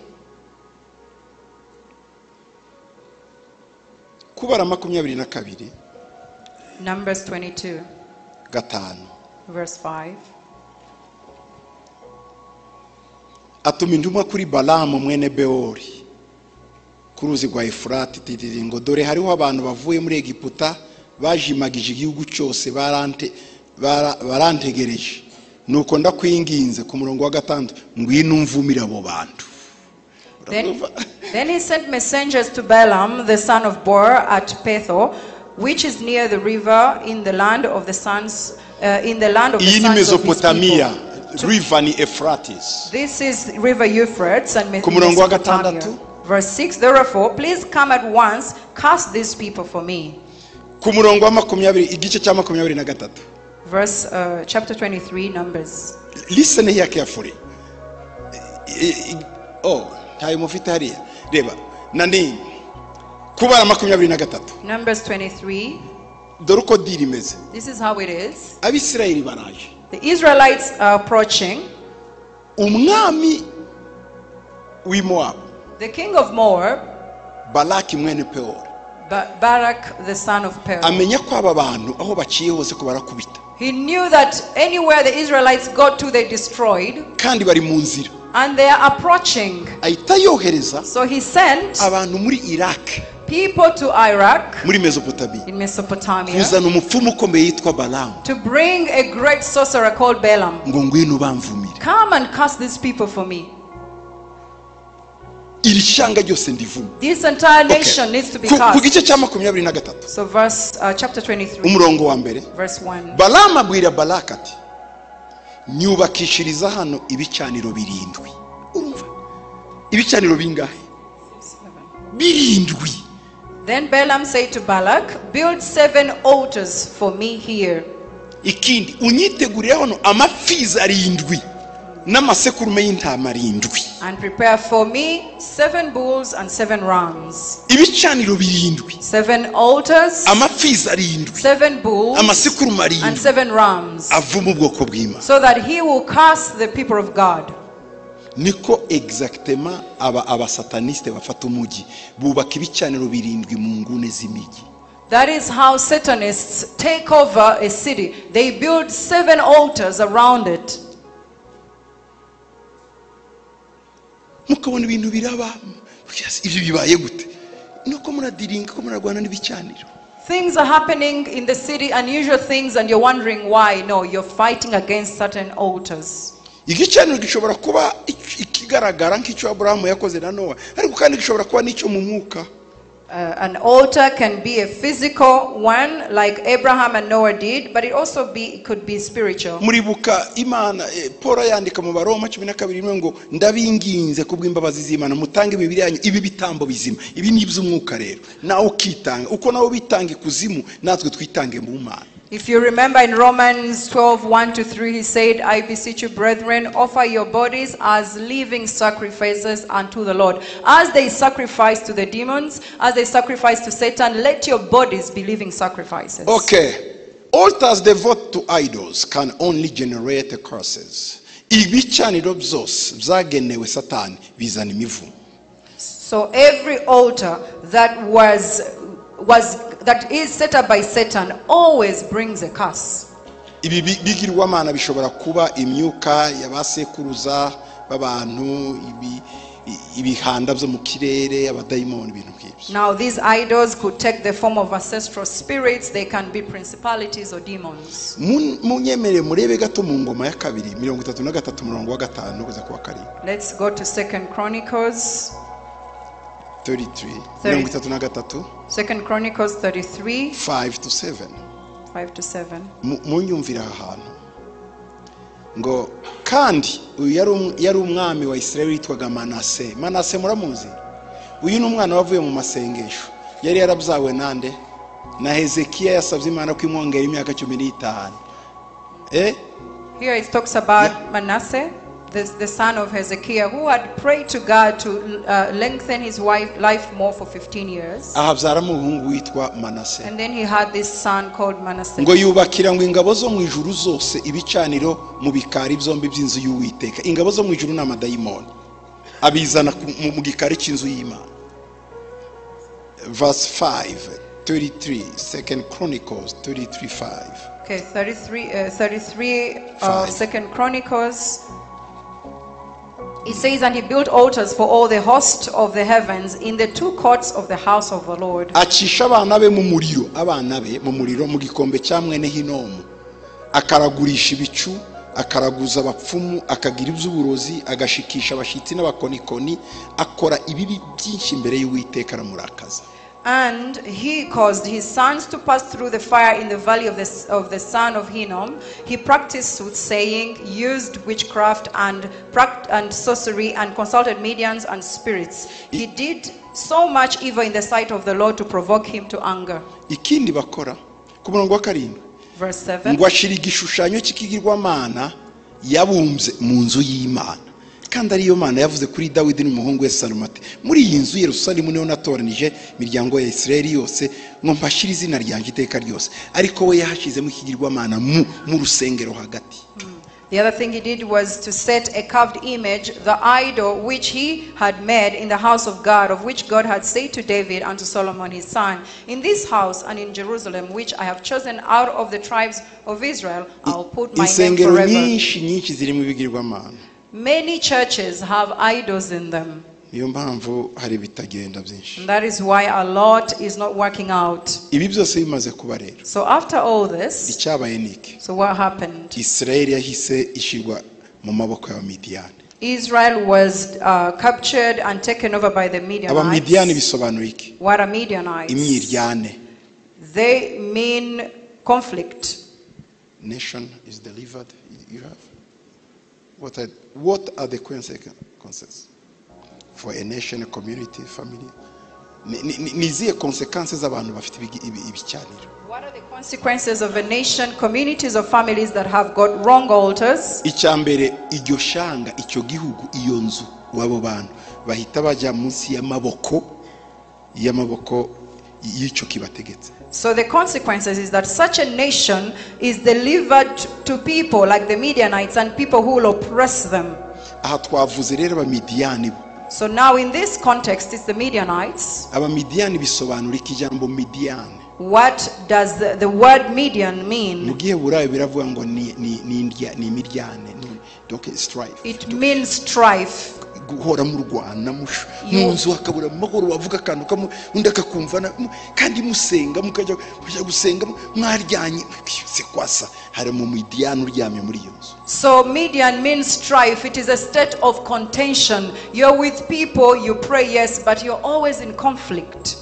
Kubara 22. Numbers 22. 5. Verse 5. Atuma intumwa kuri Balamu mwene Beori ku ruzi rwa Efurati, titiri ngo dore hariho abantu bavuye muri Egiputa bajimagije igihugu cyose barantegereje, nuko ndakwinginze ku murongo wa 6 ngwino umvumire abo bantu. Then he sent messengers to Balaam the son of Beor at Pethor, which is near the river in the land of the sons, in the land of the Iyi ni sons of his Mesopotamia. people. River ni Euphrates. This is River Euphrates and Ku murongo wa Mesopotamia. 6. Verse 6, therefore, please come at once, cast these people for me. Ku murongo wa 20, igice cya 23. Verse, chapter 23, Numbers. Listen here carefully. Oh, ntayo mufite hariya. Reba, nani Kubara 23. Numbers 23. Dore uko diri imeze. This is how it is. Abisirayeli baraje. The Israelites are approaching. Umwami w'i Moab. The king of Moab, Balaki mwene Peor. Barak the son of Peor. Amenya ko aba bantu aho baciye hose ko barakubita. He knew that anywhere the Israelites got to, they destroyed. Kandi bari mu nzira. And they are approaching. Ahita yohereza So he sent abantu muri Iraq. people to Iraq, muri Mesopotamia, in Mesopotamia, kuzana umupfumu ukomeye yitwa Balaam, to bring a great sorcerer called Balaam. ngo ngwino bamvumire. Come and curse these people for me. Iri shyanga ryose ndivume. This entire nation needs to be Ku cursed. gice cya 23. So verse, chapter 23, umurongo wa mbere. verse 1. Balaam abwira Balak ati nyubakishiriza hano ibicaniro 7. Urumva? Ibicaniro bingahe? 7. Then Balaam said to Balak, build 7 altars for me here. Ikindi unyitegurire hano amapfizi 7 n'amasekurume y'intama 7. And prepare for me 7 bulls and 7 rams. Ibicaniro 7. 7 altars. Amapfizi 7. 7 bulls. Amasekurume 7. And 7 rams. Avuma ubwoko bw'Imana. So that he will curse the people of God. Niko exactement abasataniste bafata umugi bubaka ibicaniro 7 mu ngune z'imigi. That is how Satanists take over a city. They build 7 altars around it. Mukabona ibintu biraba, ibyo bibaye gute? Nuko muradiringa ko murarwana n'ibicaniro. Things are happening in the city, unusual things, and you're wondering why. No, you're fighting against certain altars. Igicaniro gishobora kuba ikigaragara nk'icyo Abrahamu yakoze na Nowa, ariko kandi gishobora kuba n'icyo mu mwuka. An altar can be a physical one, like Abraham and Noah did, but it also could be spiritual. Muribuka Imana, Paul yandika mu Baroma 12 ngo ndabinginze kubw'imbabazi z'Imana mutange imibiri yanyu ibi bitambo bizima. Ibi ni iby'umwuka rero. Nawe ukitanga, uko nawe bitanga ikuzimu, natwe twitange mu Mana. If you remember in Romans 12:1-3, he said, I beseech you, brethren, offer your bodies as living sacrifices unto the Lord. As they sacrifice to the demons, as they sacrifice to Satan, let your bodies be living sacrifices. Okay. Altars devoted to idols can only generate curses. Ibicaniro byose byagenewe Satan bizana imivumo. So every altar that was was that is set up by Satan always brings a curse. Ibi bigirwamana bishobora kuba imyuka y'abasekuruza b'abantu, ibihanda byo mu kirere, abadayimoni, ibintu nk'ibyo. Now these idols could take the form of ancestral spirits, they can be principalities or demons. Munyemerere murebe gato mu Ngoma ya Kabiri 33 umurongo wa 5 kugeza ku wa 7. Let's go to Second Chronicles. 33, 33. Second Chronicles 33. 5 to 7. 5 to 7. Munyumvira aha hantu ngo kandi uyu yari umwami wa Isirayeli witwaga Manase. Manase muramuzi? Uyu ni umwana wavuye mu masengesho, yari yarabyawe nande? Na Hezekiya. Yasabye Imana ko imwongera imyaka 15. Here it talks about Manasseh, the son of Hezekiah, who had prayed to God to lengthen his life more for 15 years. Ahabyaramo umuhungu witwa Manase. And then he had this son called Manasseh. Ngo yubakira ngo ingabo zo mu ijuru zose ibicaniro mu bikari byombi by'inzu y'Uwiteka. Ingabo zo mu ijuru ni amadayimoni, abizana mu gikari cy'inzu y'Imana. Verse 5, 33, Second Chronicles 33 5. Okay, 33 of 5. Second Chronicles. It says, "And he built altars for all the host of the heavens in the two courts of the house of the Lord." Acisha abana be mu muriro, abana be mu muriro mu gikombe cya mwene Hinomu, akaragurisha ibicu, akaraguza abapfumu, akagira iby'uburozi, agashikisha abashyitsi n'abakonikoni, akora ibibi byinshi imbere y'Uwiteka, aramurakaza. And he caused his sons to pass through the fire in the valley of the son of Hinnom. He practiced soothsaying, used witchcraft and sorcery, and consulted mediums and spirits. He did so much evil in the sight of the Lord to provoke him to anger. Ikindi bakora ku murongo wa 7, Verse 7. ngo ashyira igishushanyo cy'ikigirwamana yabumbye mu nzu y'Imana, kandi ariyo Mana yavuze kuri Dawidi n'umuhungu we Salomo ati: "Muri iyi nzu, Yerusalemu, niho natoranije imiryango ya Isirayeli yose ngo mpashyire izina ryanjye iteka ryose." Ariko we yahashyizemo ikigirwamana mu rusengero hagati. The other thing he did was to set a carved image, the idol which he had made in the house of God, of which God had said to David and to Solomon his son, "In this house and in Jerusalem, which I have chosen out of the tribes of Israel, I will put my name Insengero forever." nyinshi nyinshi zirimo ibigirwamana. Many churches have idols in them. Niyo mpamvu hari ibitagenda byinshi. And that is why a lot is not working out. Ibi byose bimaze kuba rero, So after all this, icyabaye ni iki? so what happened? Isirayeli yahise ishyirwa mu maboko y'Abamidiyani. Israel was captured and taken over by the Abamidiyani Midianites. Bisobanura iki? What are Midianites? Imyiryane. They mean conflict. Nation is delivered. You have what are the consequences for a nation, a community, family? Ni izihe consequences z'abantu bafite ibicaniro? What are the consequences of a nation, communities, or families that have got wrong altars? Icya mbere, iryo shanga, icyo gihugu, iyo nzu w'abo bantu bahita bajya munsi y'amaboko y'icyo kibategetse. So the consequences is that such a nation is delivered to people like the Midianites and people who will oppress them. Aha twavuze rero Abamidiyani bo. So now in this context, it's the Midianites. Abamidiyani bisobanura iki, ijambo Midiyani? What does the word Midian Mu mean? Giheburayo biravuga ngo ni imiryane, ni donc strife. It means strife. Guhora murwana mu nzu hakabura amahoro, wavuga akantu kamwe undi akakumva kandi musenga, mukajya mujya gusenga mwaryanye se kwasa hari mu Midiyani uryamye muri iyo nzu. So Midian means strife. It is a state of contention. You're with people, you pray, yes, but you're always in conflict.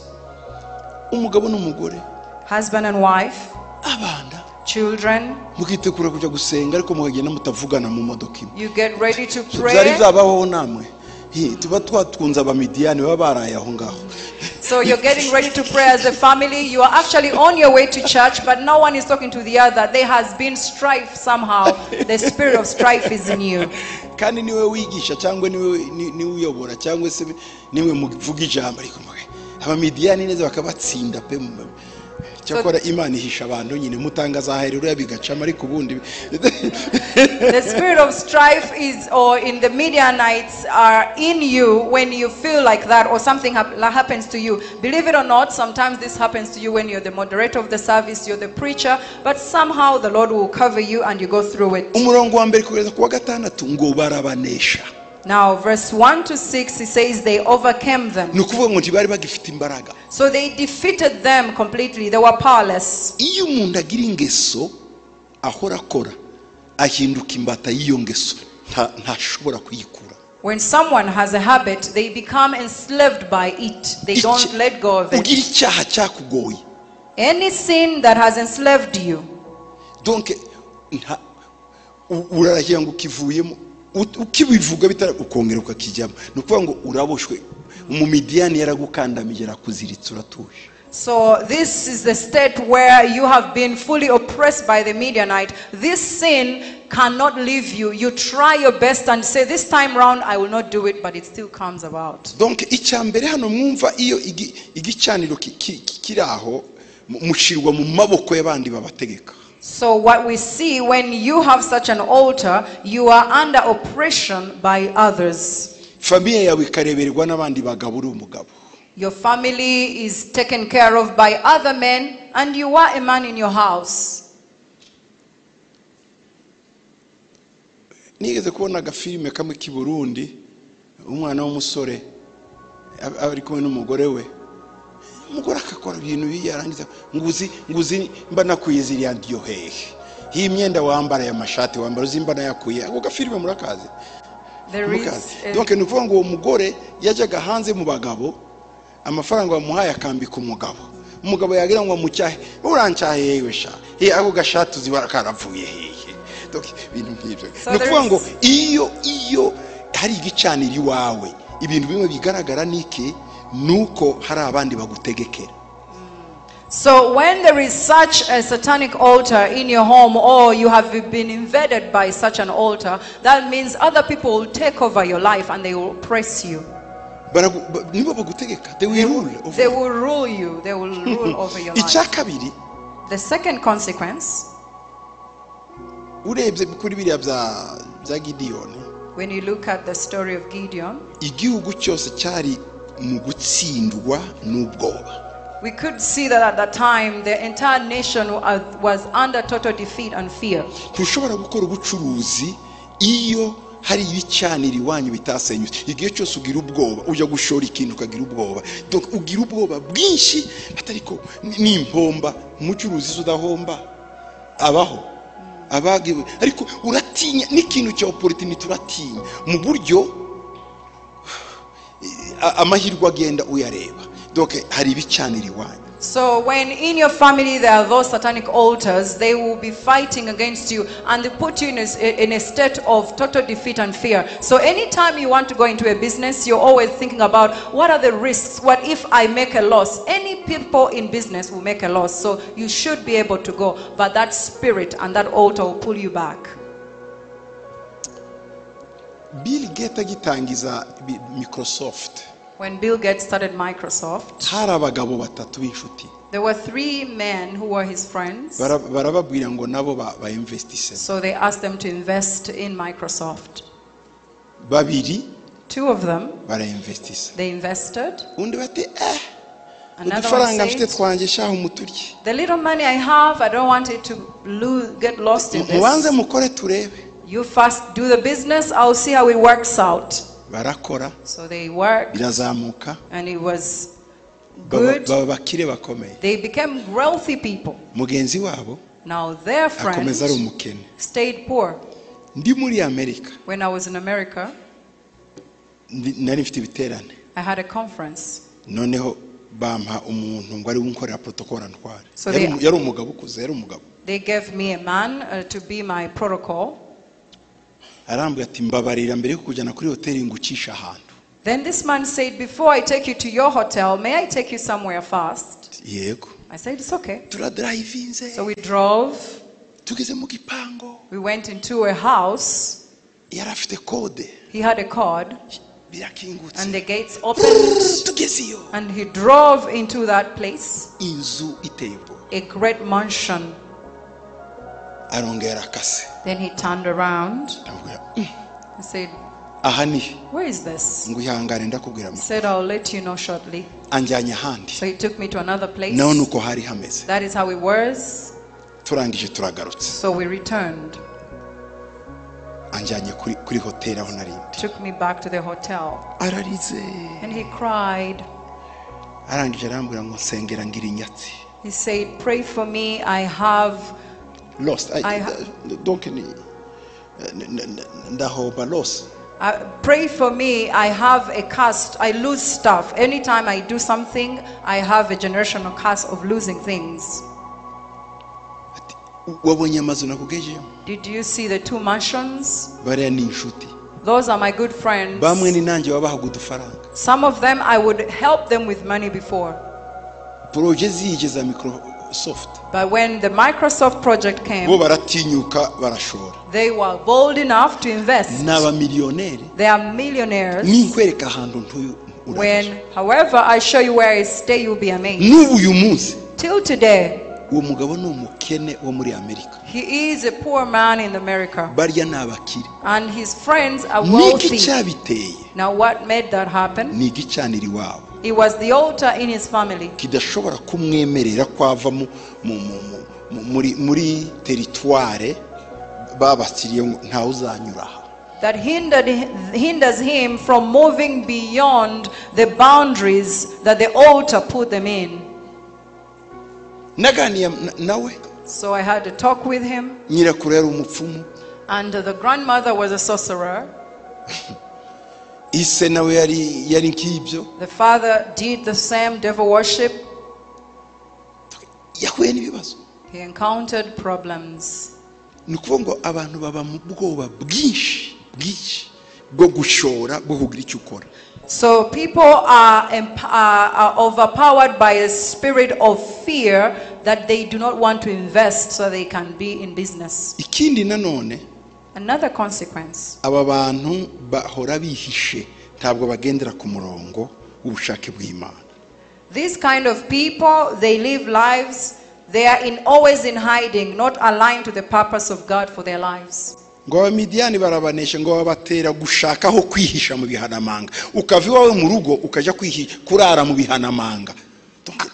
Umugabo n'umugore, Husband and wife, abana, children, mukitegura kujya gusenga ariko mukagenda mutavugana mu modoka imwe. You get ready to Byari pray. byabaho namwe? Hi, tuba twatwunze Abamidiyani baba baraye aho ngaho. So you're getting ready to pray as a family. You are actually on your way to church, but no one is talking to the other. There has been strife somehow. The spirit of strife is in you. Kandi niwe wigisha cyangwa niwe niwe uyobora cyangwa se niwe muvuga ijambo, ariko Abamidiyani neza bakabatsinda pe. Cyakora Imana ihisha abantu nyine mutangaza haleluya bigacamo ariko ubundi. The spirit of strife is, or in the Midianites are in you when you feel like that or something happens to you. Believe it or not, sometimes this happens to you when you're the moderator of the service, you're the preacher, but somehow the Lord will cover you and you go through it. Umurongo wa mbere kugeza ku wa gatandatu ngo barabanesha. Now, verse 1 to 6, he says they overcame them. Ni ukuvuga ngo ntibari bagifite imbaraga. So they defeated them completely. They were powerless. Iyo umuntu agira ingeso ahora akora ahinduka imbata y'iyo ngeso ntashobora kuyikura. When someone has a habit, they become enslaved by it. They don't let go of it. Ugira icyaha cyakugoye. Any sin that has enslaved you. Donc urarahira ngo ukivuyemo ukibivuga bitara ukongera ukakijyamo. Ni ukuvuga ngo uraboshwe umumidiyani yaragukandamije arakuziritse uratuje. So this is the state where you have been fully oppressed by the Midianite. This sin cannot leave you. You try your best and say, this time round I will not do it, but it still comes about. Donc icyambere hano mwumva iyo igicaniro kiraho mushirwa mu maboko y'abandi babategeka. So what we see when you have such an altar, you are under oppression by others. Familia yawe ikareberwa n'abandi bagabo uri umugabo. Your family is taken care of by other men, and you are a man in your house. Nigeze kubona agafilime kamwe k'i Burundi, umwana w'umusore ari kumwe n'umugore we. Umugore akakora ibintu biyarangiza nguzi mba nakuye ziriya ndiyo hehe. Iyi myenda wambara ya mashati wambara uzi mba nayakuye. Ako gafilime murakazi. Donc ni ukuvuga ngo uwo mugore yajyaga hanze mu bagabo, amafaranga bamuhaye akambika umugabo. Umugabo yagira ngo amucyahe, urancyahe yewe sha. Ako gashati uzi karavuye hehe. Donc ibintu nk'ibyo. Ni ukuvuga ngo iyo hari igicaniro iwawe, ibintu bimwe bigaragara niki nuko hari abandi bagutegekera. So when there is such a satanic altar in your home, or you have been invaded by such an altar, that means other people will take over your life and they will oppress you. They will rule over. They will rule you. They will rule over your life. The second consequence, urebye kuri biriya bya Gideon, when you look at the story of Gideon, igihugu cyose cyari mu gutsindwa n'ubwoba. We could see that at that time the entire nation was under total defeat and fear. Ntushobora gukora ubucuruzi iyo hari ibicaniro iwanyu bitasenyutse. Igihe cyose ugira ubwoba, ujya gushora ikintu ukagira ubwoba. Donc ugira ubwoba bwinshi atariko n'impomba, umucuruzi udahomba abaho. Abagiwe ariko uratinya n'ikintu cya opportunity uratinya mu buryo amahirwe agenda uyareba. Donc hari ibicaniro iwanyu. So when in your family there are those satanic altars, they will be fighting against you and they put you in a state of total defeat and fear. So anytime you want to go into a business, you're always thinking about what are the risks? What if I make a loss? Any people in business will make a loss. So you should be able to go. But that spirit and that altar will pull you back. Bill Gates agitangiza Microsoft. When Bill Gates started Microsoft, hari abagabo batatu b'inshuti. There were three men who were his friends. Barababwira ngo nabo ba investisse. So they asked them to invest in Microsoft. Babiri, two of them, bara investisse. They invested. Undi bati Another one said, the little money I have, I don't want it to get lost in this. Mubanze mukore turebe. You first do the business, I'll see how it works out. Barakora. So they worked. Birazamuka. And it was good. Baba bakire bakomeye. They became wealthy people. Mugenzi wabo. Now their friend akomeza ari umukene. Stayed poor. Ndi muri America. When I was in America, nari mfite ibiterane. I had a conference. Noneho bampa umuntu ngo ari unkorera protocol antware. So yari umugabo ukuze, yari umugabo. They gave me a man to be my protocol. Arambwira ati mbabarira mbere yo kujyana kuri hoteli ngucisha ahantu. Then this man said, before I take you to your hotel, may I take you somewhere fast? Yego. I said, it's okay. Turadrivinze. So we drove. Tugeze mu gipango. We went into a house. Yari afite code. He had a code. Birakingutse. And the gates opened. Tugezeyo. And he drove into that place. Inzu iteye ubwoba. A great mansion. Arongera akase. Then he turned around. Ndamubwira, He said, aha ni where is this? ngo ihangane ndakubwira He amakuru. said, I'll let you know shortly. Anjyanye ahandi. So he took me to another place. Naho nuko hari hameze. That is how it was. Turangije turagarutse. So we returned. Anjyanye kuri hoteli aho narindi. Took me back to the hotel. Ararize. And he cried. Arangije arambwira ngo nsengera ngira inyatsi. He said, pray for me, I have lost. Donc ni ndahomba loss. Pray for me, I have a curse. I lose stuff. Anytime I do something, I have a generational curse of losing things. Wabonye amazu nakugejemo? Did you see the two mansions? Bariya ni inshuti. Those are my good friends. Bamwe ni nanjye wabahaga udufaranga. Some of them I would help them with money before. Projet zije za Microsoft. But when the Microsoft project came, bo baratinyuka barashora. They were bold enough to invest. N'aba millionaire. They are millionaires. Ninkwereka ahantu ntuyu. When, however, I show you where I stay, you'll be amazed. N'ubu uyu munsi. Till today. Uwo mugabo ni umukene wo muri Amerika. He is a poor man in America. Barya ni abakire. And his friends are wealthy. Niki cyabiteye? Now what made that happen? Ni igicaniro iwabo. It was the altar in his family. Kidashobora kumwemerera kwava muri territoire babasiriye ngo ntawe uzanyura aha. That hinders him from moving beyond the boundaries that the altar put them in. Naganiye nawe. So I had to talk with him. Nyirakuru yari umupfumu. And the grandmother was a sorcerer. Ise nawe yari nk'ibyo. The father did the same devil worship. Yahuye n'ibibazo. He encountered problems. Ni ukuvuga ngo abantu baba mu bwoba bwinshi bwinshi bwo gushora, bwo kugira icyo ukora. So people are overpowered by a spirit of fear that they do not want to invest so they can be in business. Ikindi nanone, Another consequence. Aba bantu bahora bihishe, ntabwo bagendera ku murongo w'ubushake bw'Imana. These kind of people, they live lives, they are always in hiding, not aligned to the purpose of God for their lives. Ngo abamidiyani barabanesha, ngo babatera gushaka aho kwihisha mu bihanamanga. Ukava iwawe mu rugo ukajya kurara mu bihanamanga.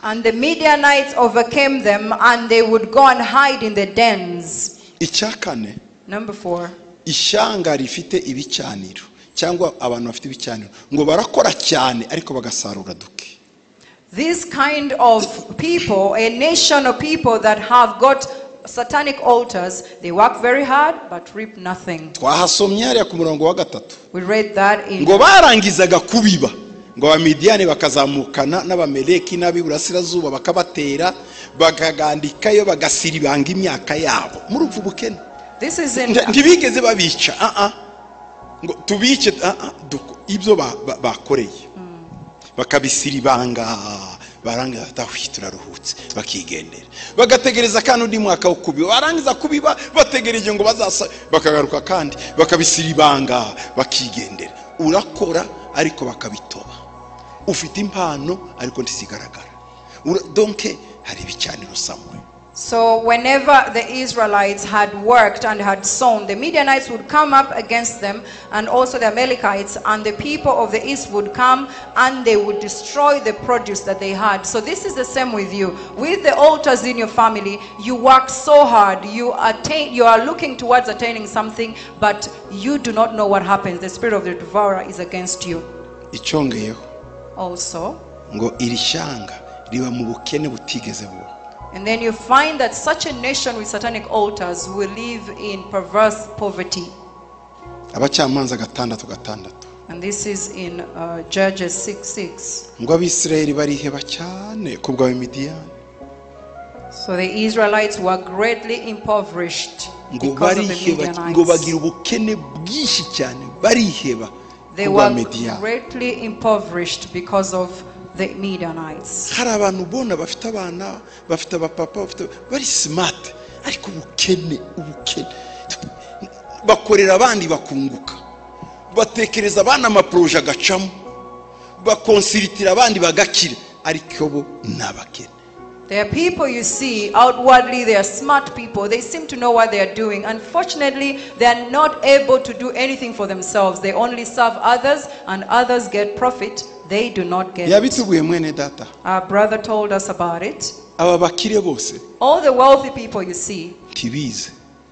And the Midianites overcame them and they would go and hide in the dens. Icya kane, Number 4. Ishyanga rifite ibicaniro cyangwa abantu bafite ibicaniro ngo barakora cyane ariko bagasarura duke. This kind of people, a nation of people that have got satanic altars, they work very hard but reap nothing. Twahasomye hariya ku murongo wa gatatu. We read that in ngo barangizaga kubiba ngo abamidiyani bakazamukana n'abameleki n'ab'iburasirazuba bakabatera bakagandikayo bagasiribanga imyaka yabo muri ubwo bukene. This is in ntibigeze babica ngo tubice ibyo bakoreye bakabisiribanga barangiza turaruhutse bakigendera bagategereza kandi undi mwaka wo kubiba barangiza kubiba bategereje ngo bazasa bakagaruka kandi bakabisiribanga bakigendera. Urakora ariko bakabitoba, ufite impano ariko ntizigaragara. Donc hari ibicaniro somewhere. So whenever the Israelites had worked and had sown, the Midianites would come up against them, and also the Amalekites, and the people of the east would come and they would destroy the produce that they had. So this is the same with you. With the altars in your family, you work so hard, you are looking towards attaining something, but you do not know what happens. The spirit of the devourer is against you. Icyongeyeho. Also, ngo iri shyanga riba mu bukene butigeze bubaho. And then you find that such a nation with satanic altars will live in perverse poverty. Abacamanza 6:6. And this is in Judges 6:6. Ngo abisirayeli bariheba cyane kubwa Abamidiyani. So the Israelites were greatly impoverished because of the Midianites. Ngo bagira ubukene bwinshi cyane bariheba They were greatly impoverished because of the Midianites. Hari abantu ubona bafite abana, bafite abapapa, bafite bari smart, ariko ubukene bakorera abandi bakunguka. Batekereza abana amaporoje agacamo, bakonsiritira abandi bagakira, ariko bo ni abakene. There are people you see outwardly, they are smart people. They seem to know what they are doing. Unfortunately, they are not able to do anything for themselves. They only serve others, and others get profit. They do not get it. Yabitubwiye mwene data. Our brother told us about it. Aba bakire bose All the wealthy people you see, ntibize.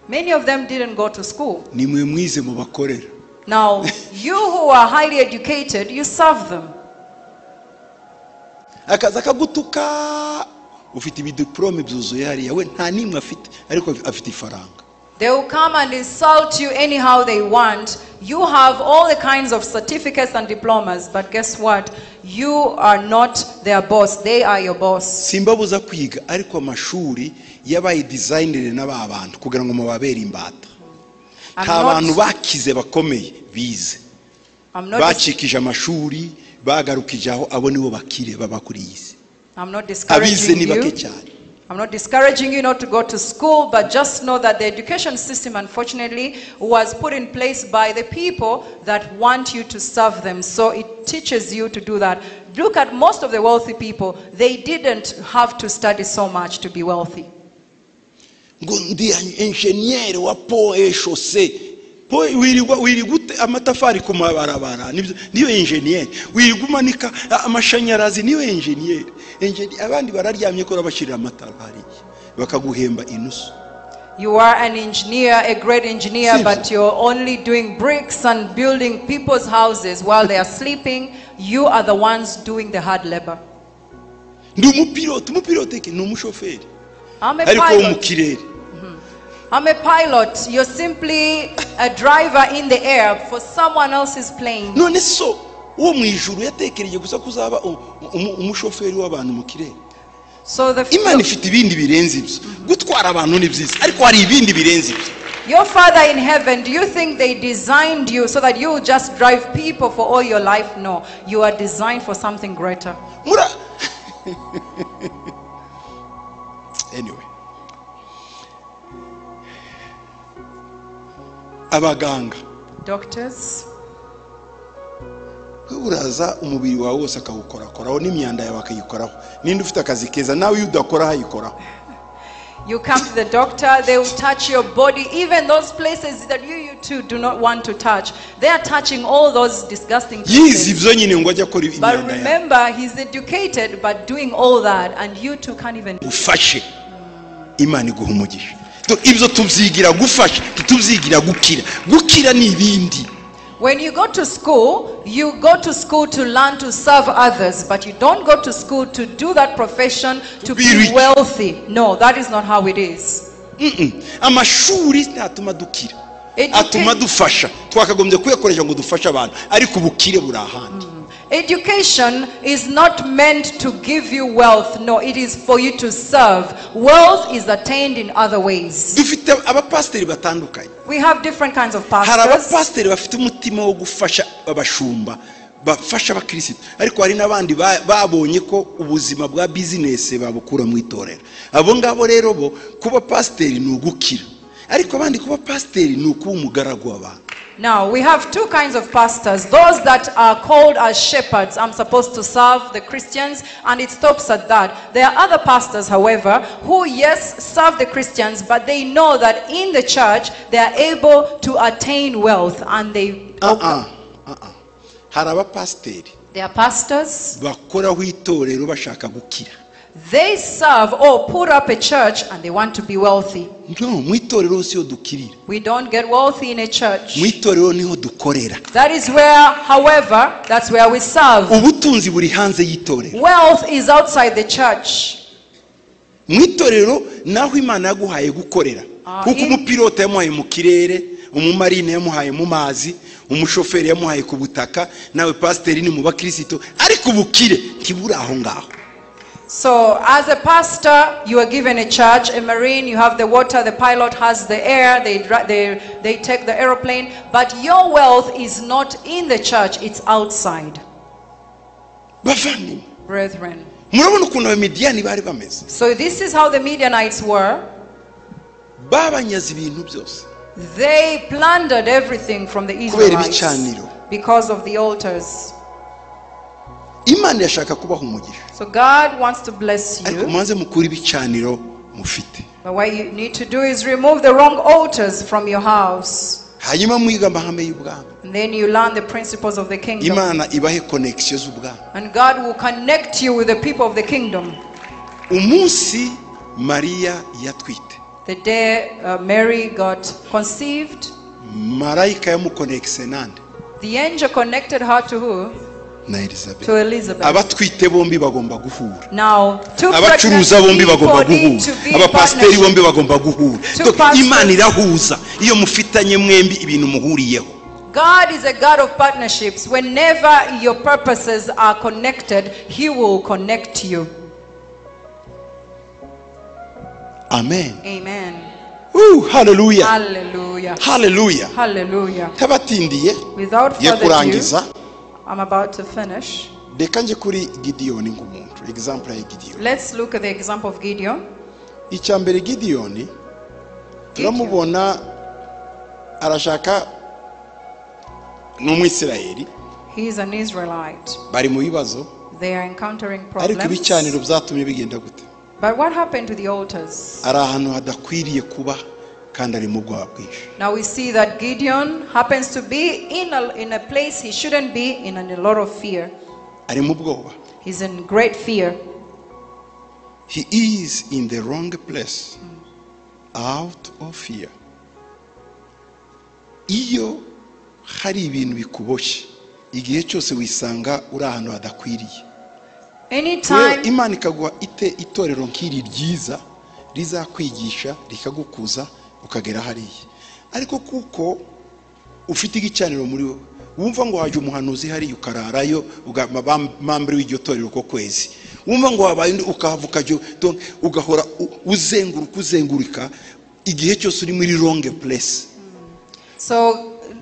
many of them didn't go to school. Nimwe mwize mubakorera. Now, you who are highly educated, you serve them. Akaza akagutuka, ufite ibidiplome byuzuye hariya, we nta nimwe afite, ariko afite ifaranga. They will come and insult you anyhow they want. You have all the kinds of certificates and diplomas, but guess what? You are not their boss. They are your boss. Simbabuza kwiga, ariko amashuri yabaye designed n'aba bantu kugira ngo mubabere imbata. I'm Nta bantu not, bakize bakomeye bize, I'm not, bacikije amashuri, bagarukije aho, abo nibo bakire baba kuri iyi si. I'm not Abize discouraging ni bake you. cyane. I'm not discouraging you not to go to school, but just know that the education system, unfortunately, was put in place by the people that want you to serve them. So it teaches you to do that. Look at most of the wealthy people. They didn't have to study so much to be wealthy. Ngo ndi enjeniyeri wa pont et chaussée. Po wirirwa wirirwa ute amatafari ku mabarabara, niyo enjeniyeri. Wirirwa umanika amashanyarazi, niyo enjeniyeri. Abandi bararyamye ko urabashyirira amatara hariya bakaguhemba inusu. You are an engineer, a great engineer, Sivyo. but you're only doing bricks and building people's houses while they are sleeping. You are the ones doing the hard labor. Ndi umupilote, umupilote ki? Ni umushoferi. I'm a Ariko wo mu pilot. kirere. I'm a pilot. You're simply a driver in the air for someone else's plane. None so uwo mu ijuru yatekereje gusa kuzaba umushoferi w'abantu mu kirere. So the Imana ifite ibindi birenze ibyo. Gutwara abantu ni byiza, ariko hari ibindi birenze ibyo. Your Father in heaven, do you think they designed you so that you will just drive people for all your life? No, you are designed for something greater. Mura Anyway. Abaganga. Doctors. Wewe uraza umubiri wawe wose akawukorakoraho n'imyanda yawe akayikoraho. Ninde ufite akazi keza nawe iyo udakora ayikoraho. You come to the doctor, they will touch your body, even those places that you too do not want to touch. They are touching all those disgusting Yize places. ibyo nyine ngo ajye akora But imyanda yawe. remember, he's educated, but doing all that, and you too can't even. Ufashe. Imana iguha umugisha. Ibyo tubyigira gufasha, tubyigira gukira. Gukira ni ibindi. When you go to school, you go to school to learn to serve others, but you don't go to school to do that profession to be be rich. wealthy. No, that is not how it is. Amashuri ntatuma dukira. Atuma dufasha. Twakagombye kuyakoresha ngo dufashe abantu, ariko ubukire buri ahandi. Education is not meant to give you wealth. No, it is for you to serve. Wealth is attained in other ways. Dufite abapasiteri batandukanye. We have different kinds of Hari pastors. abapasiteri bafite umutima wo gufasha abashumba, bafasha abakirisitu, ariko hari n'abandi babonye ko ubuzima bwa business babukura mu itorero. Abo ngabo rero bo kuba pasiteri ni ugukira, ariko abandi kuba pasiteri ni ukuba umugaragu w'abantu. Now, we have two kinds of pastors. Those that are called as shepherds. I'm supposed to serve the Christians, and it stops at that. There are other pastors, however, who, yes, serve the Christians, but they know that in the church, they are able to attain wealth, and they... Hari abapasiteri They are pastors. bakoraho itorero bashaka gukira. They serve or put up a church and they want to be wealthy. No, mu itorero siyo dukirira. We don't get wealthy in a church. Mu itorero niho dukorera. That is where, however, that's where we serve. Ubutunzi buri hanze y'itorero. Wealth is outside the church. Mu itorero naho Imana yaguhaye gukorera. Kuko umupilote yamuhaye mu kirere, umumarine yamuhaye mu mazi, umushoferi yamuhaye ku butaka, nawe pasiteri ni mu bakristo, ariko ubukire ntiburi aho ngaho. So, as a pastor, you are given a church, a marine, you have the water, the pilot has the air, they take the aeroplane, but your wealth is not in the church, it's outside. Bavandimwe. Brethren. Murabona ukuntu Abamidiyani bari bameze. So, this is how the Midianites were. Babanyaze ibintu byose. They plundered everything from the Kubera Israelites ibicaniro. because of the altars. Imana irashaka kubaha umugisha. So God wants to bless Ariko you. mubanze mukure ibicaniro mufite. But what you need to do is remove the wrong altars from your house. Hanyuma mwiga amahame y'ubwami. And then you learn the principles of the kingdom. Imana ibahe connection z'ubwami. And God will connect you with the people of the kingdom. Umunsi Mariya yatwite. The day Mary got conceived, Marayika yamukonekise nande? the angel connected her to who? Na Elizabeth. To Elizabeth. Abatwite bombi bagomba guhura. Now, two pregnant Abacuruza bombi bagomba people need guhura. to be Abapasiteri partnership. bombi bagomba guhura. Two Donc, pastors. Imana irahuza iyo mufitanye mwembi ibintu muhuriyeho. God is a God of partnerships. Whenever your purposes are connected, He will connect you. Amen. Amen. Hallelujah. Hallelujah. Hallelujah. Hallelujah. Tabatindiye Without ye further ado, kurangiza. I'm about to finish. Reka nje kuri Gideon nk'umuntu. Example ya Gideon. Let's look at the example of Gideon. Icya mbere Gideon turamubona arashaka ni umwisirayeli. He is an Israelite. Bari mu bibazo. They are encountering Ariko problems. ibicaniro byatumye bigenda gute? But what happened to the altars? Ari ahantu hadakwiriye kuba kandi ari mu bwoba bwinshi. Now we see that Gideon happens to be in a place he shouldn't be, in a lot of fear. Ari mu bwoba. He's in great fear. He is in the wrong place out of fear. Iyo hari ibintu bikuboshye igihe cyose wisanga uri ahantu hadakwiriye. Anytime Imana ikaguha itorero nk'iri ryiza rizakwigisha rikagukuza ukagera hariya. Ariko kuko ufite igicaniro muri wowe wumva ngo waje umuhanuzi hariya ukararayo mambere w'iryo torero ko kwezi wumva ngo wabaye undi ukahava ukajya ugahora uzenguruka uzengurika igihe cyose uri muri wrong place. So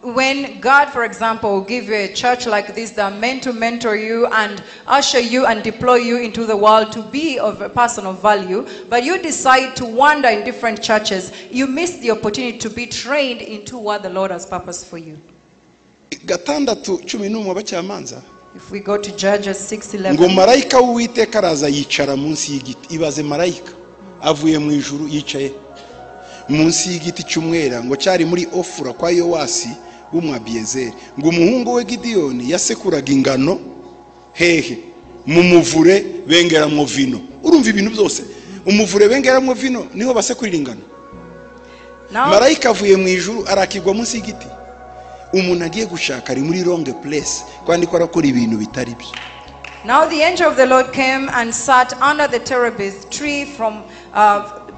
when God, for example, will give you a church like this that are meant to mentor you and usher you and deploy you into the world to be of a person of value, but you decide to wander in different churches, you miss the opportunity to be trained into what the Lord has purposed for you. 6:11 abacamanza. If we go to Judges 6:11. Ngo marayika w'Uwiteka araza yicara munsi y'igiti. Ibaze marayika avuye mu ijuru yicaye munsi y'igiti cy'umwera ngo cyari muri Ofura kwa Yowasi w'Umwabiyezeri. Ngo umuhungu we Gideyoni yasekuraga ingano hehe mu muvure bengeramwo vino. Urumva ibintu byose umuvure bengeramwo vino niho basekurira ingano. Marayika avuye mu ijuru arakirwa munsi y'igiti. Umuntu agiye gushaka ari muri wrong place kandi ko arakora ibintu bitari byo. Now the angel of the Lord came and sat under the terebinth tree from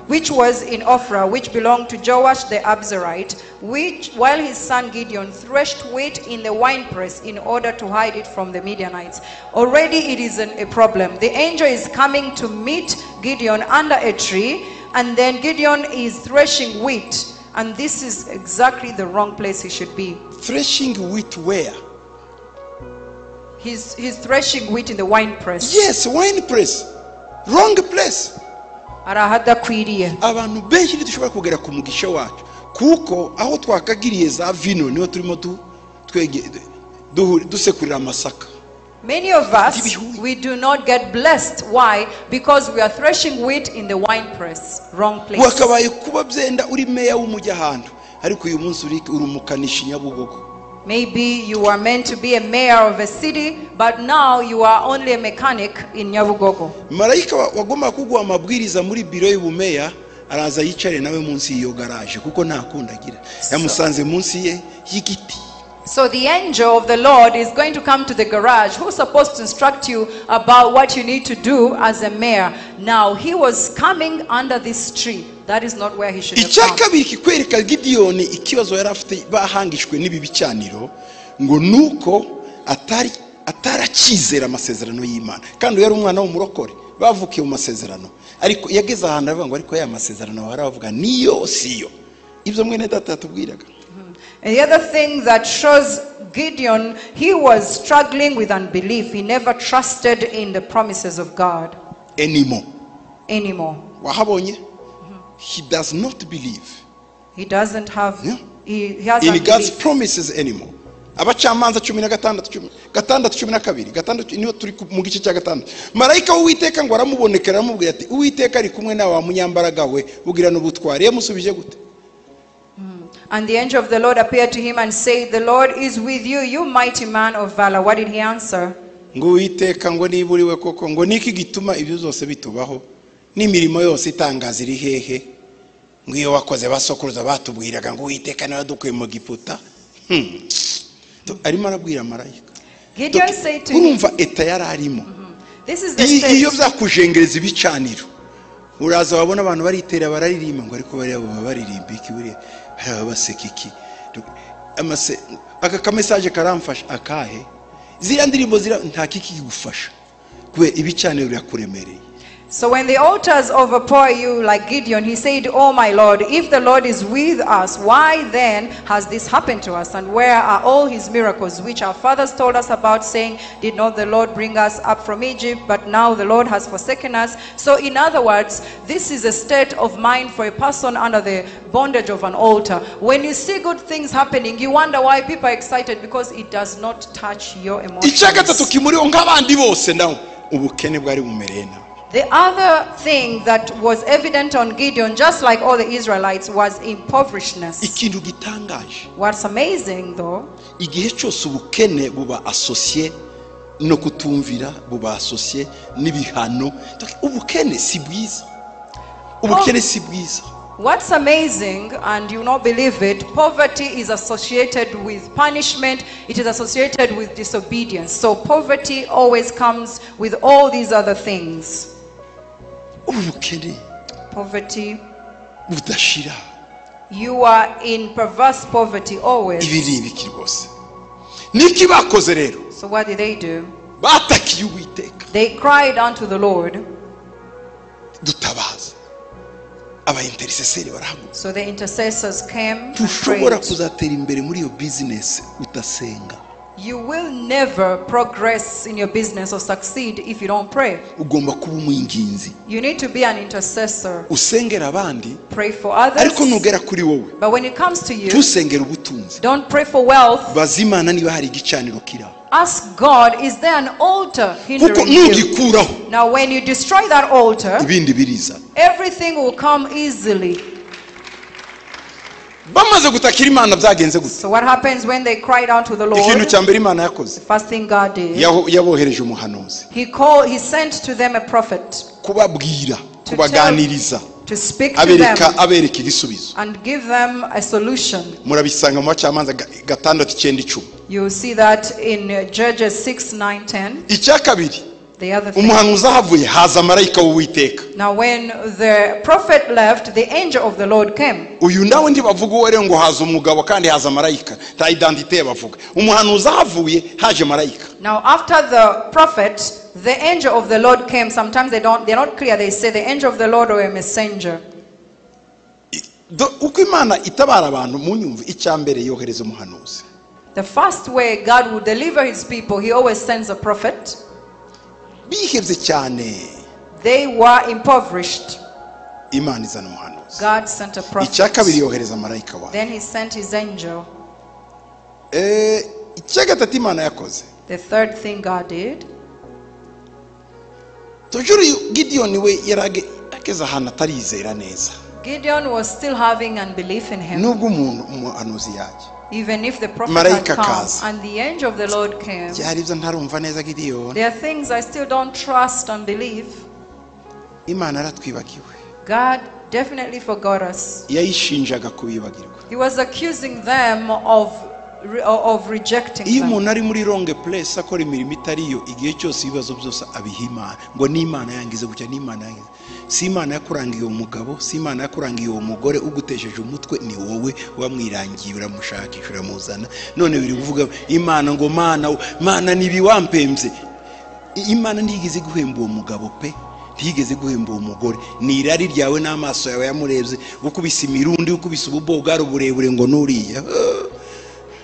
which was in Ophrah, which belonged to Joash the Abzerite, which while his son Gideon threshed wheat in the winepress in order to hide it from the Midianites. Already it is a problem. The angel is coming to meet Gideon under a tree, and then Gideon is threshing wheat, and this is exactly the wrong place he should be. Threshing wheat where? He's threshing wheat in the winepress. Yes, winepress. Wrong place. Arahadakwiriye. Abantu benshi ntidushobora kugera ku mugisha wacu kuko aho twakagiriye za vino niho turimo dusekurira amasaka. Many of us, we do not get blessed. Why? Because we are threshing wheat in the wine press. Wrong place. Wakabaye kuba byenda uri meya w'umujyi ahantu ariko uyu munsi uri urumukanishi Nyabugogo. Maybe you are meant to be a mayor of a city, but now you are only a mechanic in Nyabugogo. Marayika wagomba kuguha amabwiriza muri biro y'ubumeya araza yicare nawe munsi y'iyo garage kuko nta kundi agira. Yamusanze munsi ye y'igiti. So the angel of the Lord is going to come to the garage, who's supposed to instruct you about what you need to do as a mayor. Now he was coming under this tree. That is not where he should have come. Icya kabiri kikwereka Gideon ikibazo yari afite bahangishwe n'ibi bicaniro ngo nuko atarakizera amasezerano y'Imana. Kandi yari umwana w'umurokore bavukiye mu masezerano, ariko yageze ahantu avuga ngo ariko ya masezerano baravuga niyo siyo. Ibyo mwene data yatubwiraga. And the other thing that shows Gideon, he was struggling with unbelief. He never trusted in the promises of God anymore. Anymore. Wahabonye? He does not believe. He doesn't have He has in God's unbelief. Promises anymore. Abacamanza 16 6:12 6 niyo turi mu gice cya 6. Marayika w'Uwiteka ngo aramubonekera aramubwira ati Uwiteka ari kumwe nawe wa munyambaraga we ugira n'ubutwari. Yamusubije gute? And the angel of the Lord appeared to him and said, "The Lord is with you, you mighty man of valor." What did he answer? Ngo Uwiteka ngo niba uri we koko ngo niki gituma ibyo byose bitubaho n'imirimo yose itangaza iri hehe ngo iyo wakoze basokuruza batubwiraga ngo Uwiteka niwe wadukuye mu Giputa. Arimo arabwira marayika. Gideon said to him, Urumva eta yari arimo. This is the Iyo state. byakujengereza ibicaniro uraza wabona abantu baritera bararirimba ngo ariko bariya baba baririmba iki buriya bariya baseka iki. Aka ka message karamfasha akahe ziriya ndirimbo zira nta kiki kigufasha kubera ibicaniro birakuremereye. So when the altars overpower you like Gideon, he said, "Oh my Lord, if the Lord is with us, why then has this happened to us? And where are all his miracles, which our fathers told us about, saying, 'Did not the Lord bring us up from Egypt?' But now the Lord has forsaken us." So in other words, this is a state of mind for a person under the bondage of an altar. When you see good things happening, you wonder why people are excited, because it does not touch your Icya gatatu emotions. Kimuriho nk'abandi bose nawe ubukene bwari bumereye nawe. The other thing that was evident on Gideon, just like all the Israelites, was impoverishness. Ikintu gitangaje. What's amazing though, igihe cyose ubukene buba associé no kutumvira, buba associé n'ibihano. Donc, ubukene si bwiza. Ubukene si bwiza. What's amazing, and you not believe it, poverty is associated with punishment, it is associated with disobedience. So poverty always comes with all these other things. Ubukene Poverty, budashira. You are in perverse poverty always. Ibi ni ibiki rwose? Niki bakoze rero? So what did they do? Batakiye Uwiteka. They cried unto the Lord. Dutabaza. Aba intercesseurs barahaguruka. So the intercessors came and Ntushobora prayed. Kuzatera imbere muri iyo business utasenga. You will never progress in your business or succeed if you don't pray. Ugomba kuba umwinginzi. You need to be an intercessor. Usengera abandi Pray for others. Ariko nugera kuri wowe But when it comes to you, ntusengere ubutunzi. Don't pray for wealth. Baza Imana niba hari igicaniro kiraho. Ask God, is there an altar Kuko hindering you? nugikuraho Now, when you destroy that altar, ibindi biriza. Everything will come easily. Bamaze gutakira Imana byagenze gute? So what happens when they cried out to the Ikintu Lord? cya mbere Imana yakoze The first thing God did, yabohereje umuhanuzi he sent to them a prophet kubabwira To kubaganiriza to speak to abereka them abereka igisubizo. And give them a solution. Murabisanga mu Bacamanza 6 9 10. You see that in Judges 6, 9, 10. Icya kabiri The other thing. umuhanuzi ahavuye haza marayika w'Uwiteka. Now when the prophet left, the angel of the Lord came. Uyu nawe ntibavuga uwo rero ngo haza umugabo kandi haza marayika nta identité bavuga. Umuhanuzi ahavuye haje marayika. Now after the prophet, the angel of the Lord came. Sometimes they're not clear. They say the angel of the Lord or a messenger. Uko Imana itabara abantu mu nyumva icya mbere yohereza umuhanuzi. The first way God will deliver his people, he always sends a prophet. Bihebye cyane. They were impoverished. Imana izana umuhanuzi. God sent a prophet. Icya kabiri yohereza marayika wayo. Then he sent his angel. Icya gatatu Imana yakoze. The third thing God did. Tujuru Gideon we yarageze ahantu atarizera neza. Gideon was still having unbelief in him. Nubwo umuntu umuhanuzi yaje. Even if the prophet Marayika had come akaza. and the angel of the Lord came. Byari ibyo ntarumva neza Gideon. There are things I still don't trust and believe. Imana yaratwibagiwe. God definitely forgot us. Yayishinjaga kubibagirwa. He was accusing them of rejecting Iyo them. umuntu ari muri wrong place akora imirimo itari yo igihe cyose ibibazo byose abiha Imana ngo ni Imana yangize gutya ni Imana yangize. Si Imana yakurangiye uwo mugabo, si Imana yakurangiye uwo mugore ugutesheje umutwe, ni wowe wamwirangiye uramushakisha uramuzana. None biri kuvuga Imana ngo Mana, Mana nibi wampembye. Imana ntigeze guhemba uwo mugabo pe. Ntigeze guhemba uwo mugore. Ni irari ryawe n'amaso yawe yamurebye, ukubise imirundi, ukubise ububogaro burebure ngo nuriya.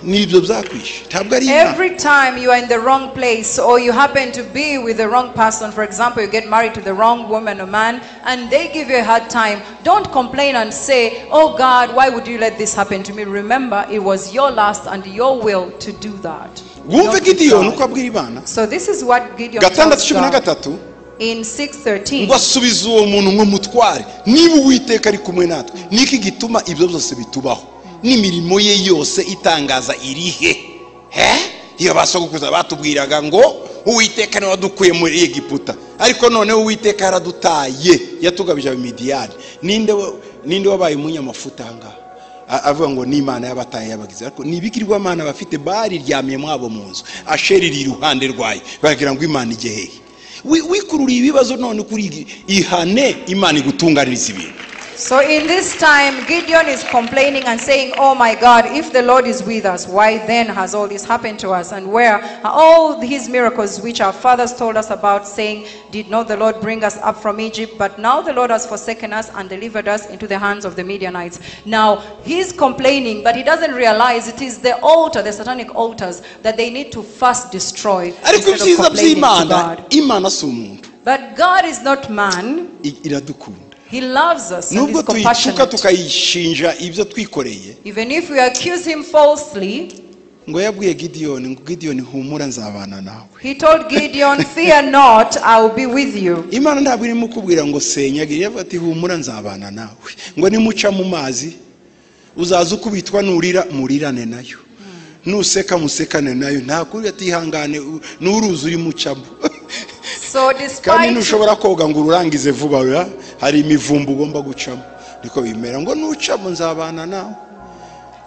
Nibyo byakwishe ntabwo ari Imana. Every time you are in the wrong place or you happen to be with the wrong person, for example, you get married to the wrong woman or man and they give you a hard time, don't complain and say, "Oh God, why would you let this happen to me?" Remember, it was your lust and your will to do that. Wumve Not to Gidiyoni God. uko abwira Imana. So this is what Gideon Gatandatu tells cumi na God gatatu in 6:13. ngo asubize uwo muntu ngo mutware niba Uwiteka ari kumwe natwe niki gituma ibyo byose bitubaho n'imirimo ye yose itangaza irihe he iyo basogokuruza batubwiraga ngo Uwiteka niwe wadukuye muri Egiputa ariko noneho Uwiteka yaradutaye yatugabije Abamidiyani. Ninde wabaye umunyamafuta aha ngaha? Avuga ngo n'Imana y'abataye yabagize ariko ni ibigirwamana bafite bariryamiye mwabo mu nzu Asheri iri iruhande rwayo baragira ngo Imana ijye hehe. Wikururiye ibibazo none kuri ihane Imana igutunganiriza ibintu. So in this time, Gideon is complaining and saying, "Oh my God, if the Lord is with us, why then has all this happened to us? And where are all his miracles which our fathers told us about, saying, 'Did not the Lord bring us up from Egypt?' But now the Lord has forsaken us and delivered us into the hands of the Midianites." Now he's complaining, but he doesn't realize it is the altar, the satanic altars, that they need to first destroy Ariko instead of ibyiza complaining to by'Imana, God. Imana si umuntu. But God is not man. Iradukunda. He loves us and Nubwo is tuyituka compassionate. tukayishinja ibyo twikoreye, Even if we accuse him falsely, ngo yabwiye Gidiyoni ngo Gidiyoni humura nzabana nawe. he told Gideon, "Fear not, I will be with you." Imana ntabwo irimo kukubwira ngo senyagire, iravuga ati humura nzabana nawe. Ngo nimuca mu mazi uzaza ukubitwa nurira murirane nayo, nuseka musekane nayo, nta kuri atihangane n'uruzi urimo ucamo. So Kandi despite ntushobora koga ngo ururangize vuba, oya, hari imivumba ugomba gucamo, niko bimera ngo nucamo nzabana nawe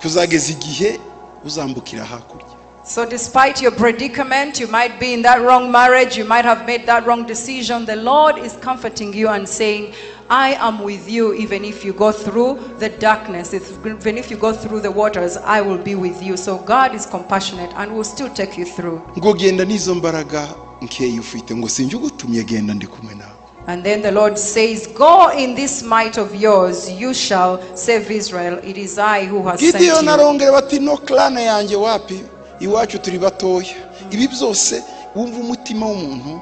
kuzageza igihe uzambukira hakurya. So despite your predicament, you might be in that wrong marriage, you might have made that wrong decision, the Lord is comforting you and saying, "I am with you even if you go through the darkness, even if you go through the waters, I will be with you." So God is compassionate and will still take you through. Ngo genda n'izo mbaraga nkeya ufite, ngo sinjye ugutumye, genda ndi kumwe nawe. And then the Lord says, "Go in this might of yours, you shall save Israel. It is I who has sent Gideon you." arongera bati no clan yanjye wapi, iwacu turi batoya. Ibi byose wumva umutima w'umuntu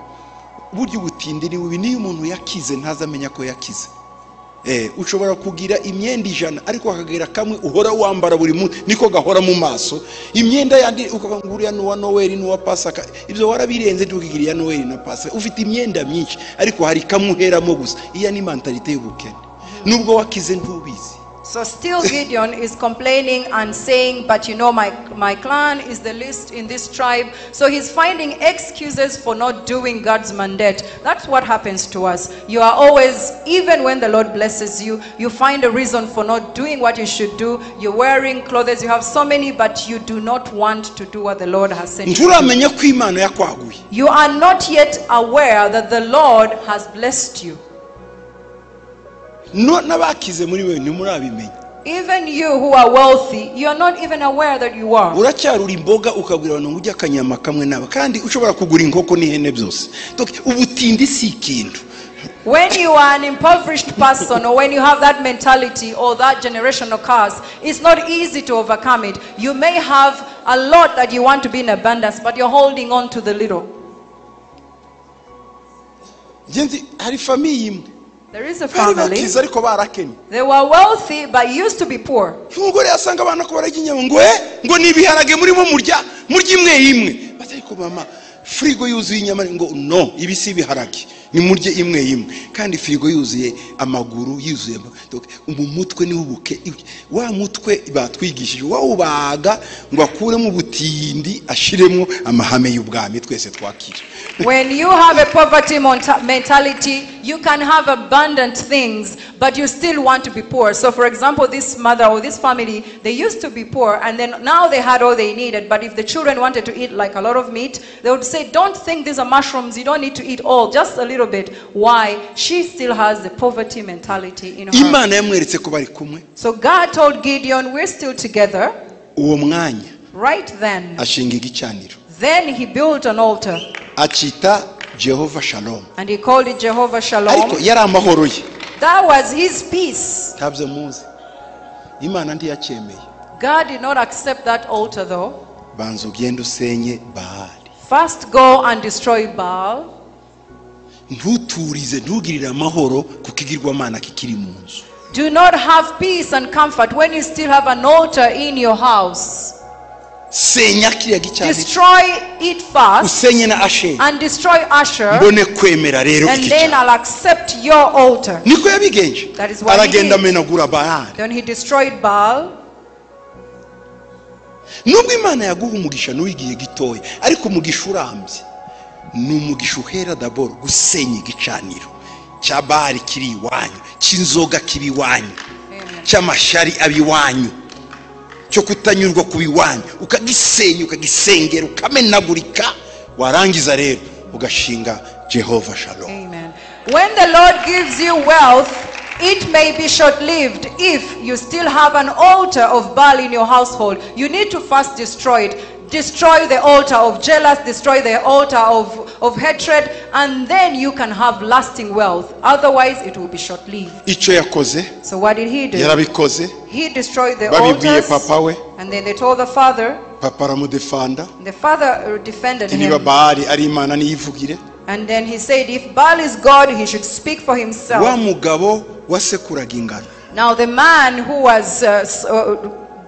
burya ubutindi ni bubi, niyo umuntu yakize ntazamenya ko yakize. Ushobora kugira imyenda 100 ariko akagira kamwe uhora wambara buri munsi niko gahora mu maso, imyenda yandi ukavuga ngo uriya nuwa Noel nuwa Pasaka, ibyo warabirenze ntukigira iya Noel na Pasaka. Ufite imyenda myinshi ariko hari kamwe uheramo gusa. Iya ni mentalite y'ubukene, nubwo wakize ntubizi. So still Gideon is complaining and saying, "But you know, my clan is the least in this tribe." So he's finding excuses for not doing God's mandate. That's what happens to us. You are always, even when the Lord blesses you, you find a reason for not doing what you should do. You're wearing clothes, you have so many, but you do not want to do what the Lord has sent you to do. Nturamenya ko Imana yakwaguye. You are not yet aware that the Lord has blessed you. No, n'abakize muri wewe ntimurabimenya. Even you who are wealthy, you are not even aware that you are. Uracyarura imboga ukabwira abantu ngo ujye akanyama kamwe naba, kandi ushobora kugura inkoko n'ihene byose. Donc ubutindi si ikintu. When you are an impoverished person, or when you have that mentality or that generational curse, it's not easy to overcome it. You may have a lot that you want to be in abundance, but you're holding on to the little. Ngenzi, hari famille imwe. There is a Bari family. bakize ariko barakennye. They were wealthy but used to be poor. Umugore yasanga abana ko bararya inyama ngo ngo ni ibiharage murimo murya, murya imwe imwe. Bati ariko mama, frigo yuzuye inyama, ngo no, ibi si ibiharage, ni murye imwe imwe. Kandi frigo yuzuye amaguru, yuzuye donc mu mutwe ni ubuke. Wa mutwe batwigishije, wawubaga ngo akuremo ubutindi ashiremo amahame y'ubwami twese twakira. When you have a poverty mentality, you can have abundant things, but you still want to be poor. So for example, this mother or this family, they used to be poor, and then now they had all they needed. But if the children wanted to eat a lot of meat, they would say, "Don't think these are mushrooms, you don't need to eat all, just a little bit." Why? She still has the poverty mentality in her. Imana yamweretse ko bari kumwe. So God told Gideon, "We're still together." Uwo mwanya, Right then, ashinga igicaniro. Then he built an altar. Acita Jehovah Shalom. And he called it Jehovah Shalom. Ariko yari amahoro ye. That was his peace. Ntabyo muzi. Imana ntiyacyemeye. God did not accept that altar though. Banza ugende usenye Baali. First go and destroy Baal. Ntuturize, ntugirire amahoro kuko igirwamana kikiri mu nzu. Do not have peace and comfort when you still have an altar in your house. Senya kiriya gicaniro. Destroy it first. Usenye na Asher. And destroy Asher. Mbone kwemera rero And iki then cyaha. I'll accept your altar. Niko yabigenje. That is what he Aragenda did. amenagura Baali. Then he destroyed Baal. Nubwo Imana yaguha umugisha n'uwigiye gitoya, ariko umugisha urambye ni umugisha uhera daboro gusenya igicaniro cya Baali kiri iwanyu, cy'inzoga kiri iwanyu, cy'amashyari abi iwanyu, cyo kutanyurwa ku iwanyu, ukagisenya, ukagisengera, ukamenagurika, warangiza rero ugashinga Jehovah Shalom. Amen. When the Lord gives you wealth, it may be short-lived. If you still have an altar of Baal in your household, you need to first destroy it. Destroy the altar of jealous, destroy the altar of hatred, and then you can have lasting wealth. Otherwise, it will be short-lived. Icyo yakoze, So what did he do? yarabikoze. He destroyed the Babibwiye altars, papa we. and then they told the father. Papa aramudefanda. The father defended Niba him. Baali ari Imana niyivugire. And then he said, if Baal is God, he should speak for himself. Wa mugabo wasekuraga ingano. Now the man who was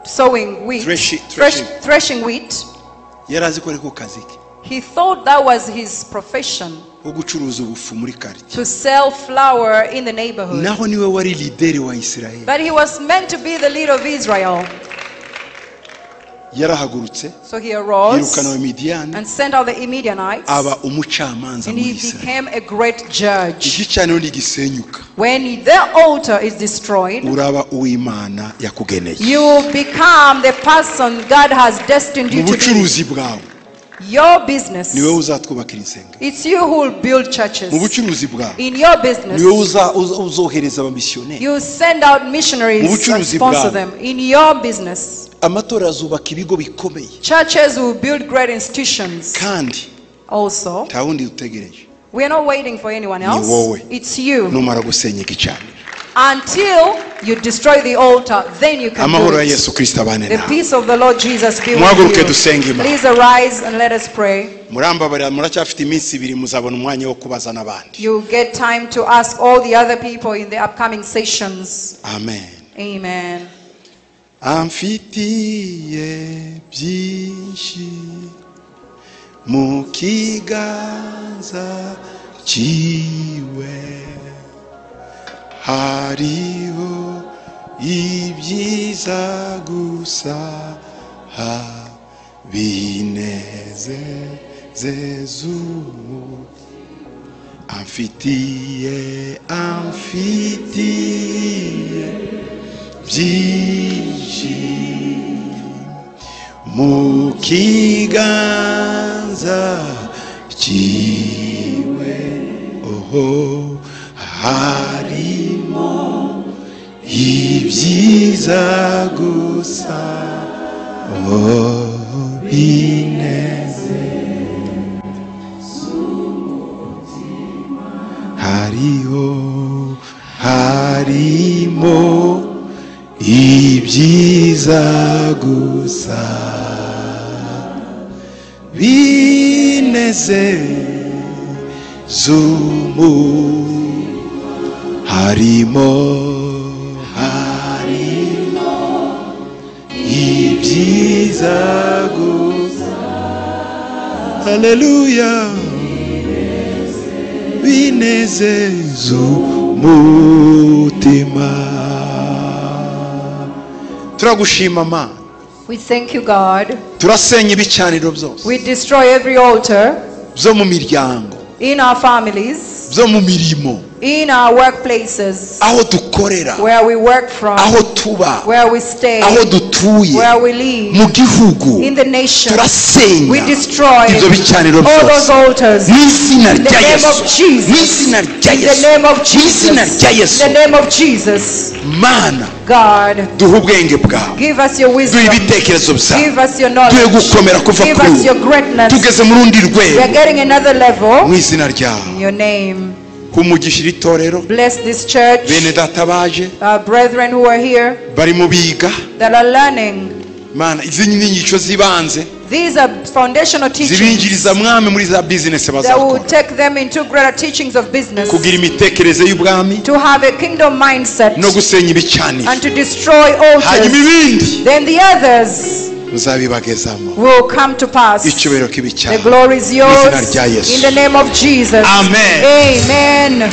sowing wheat, threshing wheat, yari ko ari ku kazi ke. He thought that was his profession. Wo gucuruza ubufu muri quartier. To sell flour in the neighborhood. Naho niwe wari leader wa Israel. But he was meant to be the leader of Israel. Yarahagurutse. So he arose yirukana Abamidiyani, and sent out the Midianites, aba umucamanza and muri he Israel. became a great judge. Igicaniro ntigisenyuka. When the altar is destroyed, uraba uw'Imana yakugeneye. you become the person God has destined you Mu to be. bucuruzi bwawe, Your business. niwe uzatwubakira insengero. It's you who will build churches. Mu bucuruzi bwawe, In your business, niwe uzohereza abamisiyoneri. you send out missionaries Mu and bucuruzi sponsor bwawe. them. In your business, Amatorero azubaka ibigo bikomeye. Churches will build great institutions. Kandi Also, nta wundi dutegereje. we are not waiting for anyone Ni else. wowe. It's you. Numara gusenya igicaniro. Until you destroy the altar, then you can Amahoro do ya it. Yesu Kristo abane The nawe. peace of the Lord Jesus be with Muhaguruke you. dusenge Imana. Please arise and let us pray. Murambabarira, muracyafite iminsi ibiri, muzabona umwanya wo kubaza n'abandi. You get time to ask all the other people in the upcoming sessions. Amen. Amen. Amfitiye byinshi mu kiganza cyiwe, hariho ibyiza gusa binezeza umu. Amfitiye, amfitiye byinshi mu kiganza cyiwe, oho harimo ibyiza gusa, oh bineze hariho, harimo ibyiza gusa bineze zumu, harimo, harimo ibyiza gusa, haleluya, binezeza umutima. Turagushima Mana. We thank you, God. Turasenya ibicaniro byose. We destroy every altar. Byo mu miryango. In our families. Byo mu mirimo. In our workplaces. Aho dukorera. Where we work from. Aho tuba. Where we stay. Aho dutuye. Where we live. Mu gihugu. In the nation. Turasenya. We destroy ibyo bicaniro all byose. those altars. Mu izina In the rya name of Yesu. Jesus. Mu izina rya In the Yesu. name of Mu izina Jesus. rya Yesu. In the name of Jesus. Mana. God, duhe ubwenge bwawe. Give us your wisdom. Duhe ibitekerezo byawe. Give us your knowledge. Duhe gukomera kuva Give kuri us your greatness. Tugeze mu rundi rwego. We are getting another level. Mu izina ryawe. In your name. Umugisha iri torero. Bless this church. Bene data baje. Our brethren who are here. Barimo biga. That are learning. Mana, izi ni inyigisho z'ibanze. These are foundational teachings Zibinjiriza, mwami, muri za bizinesi that will bazakora. take them into greater teachings of business. Kugira imitekerereze y'ubwami To have a kingdom mindset no gusenya ibicaniro. And to destroy altars. Hanyuma ibindi Then the others muzabibagezamo. Will come to pass. Icyubahiro kibe The icyawe. glory is Mu izina yours rya Yesu. in the name of Jesus. Amen. Amen.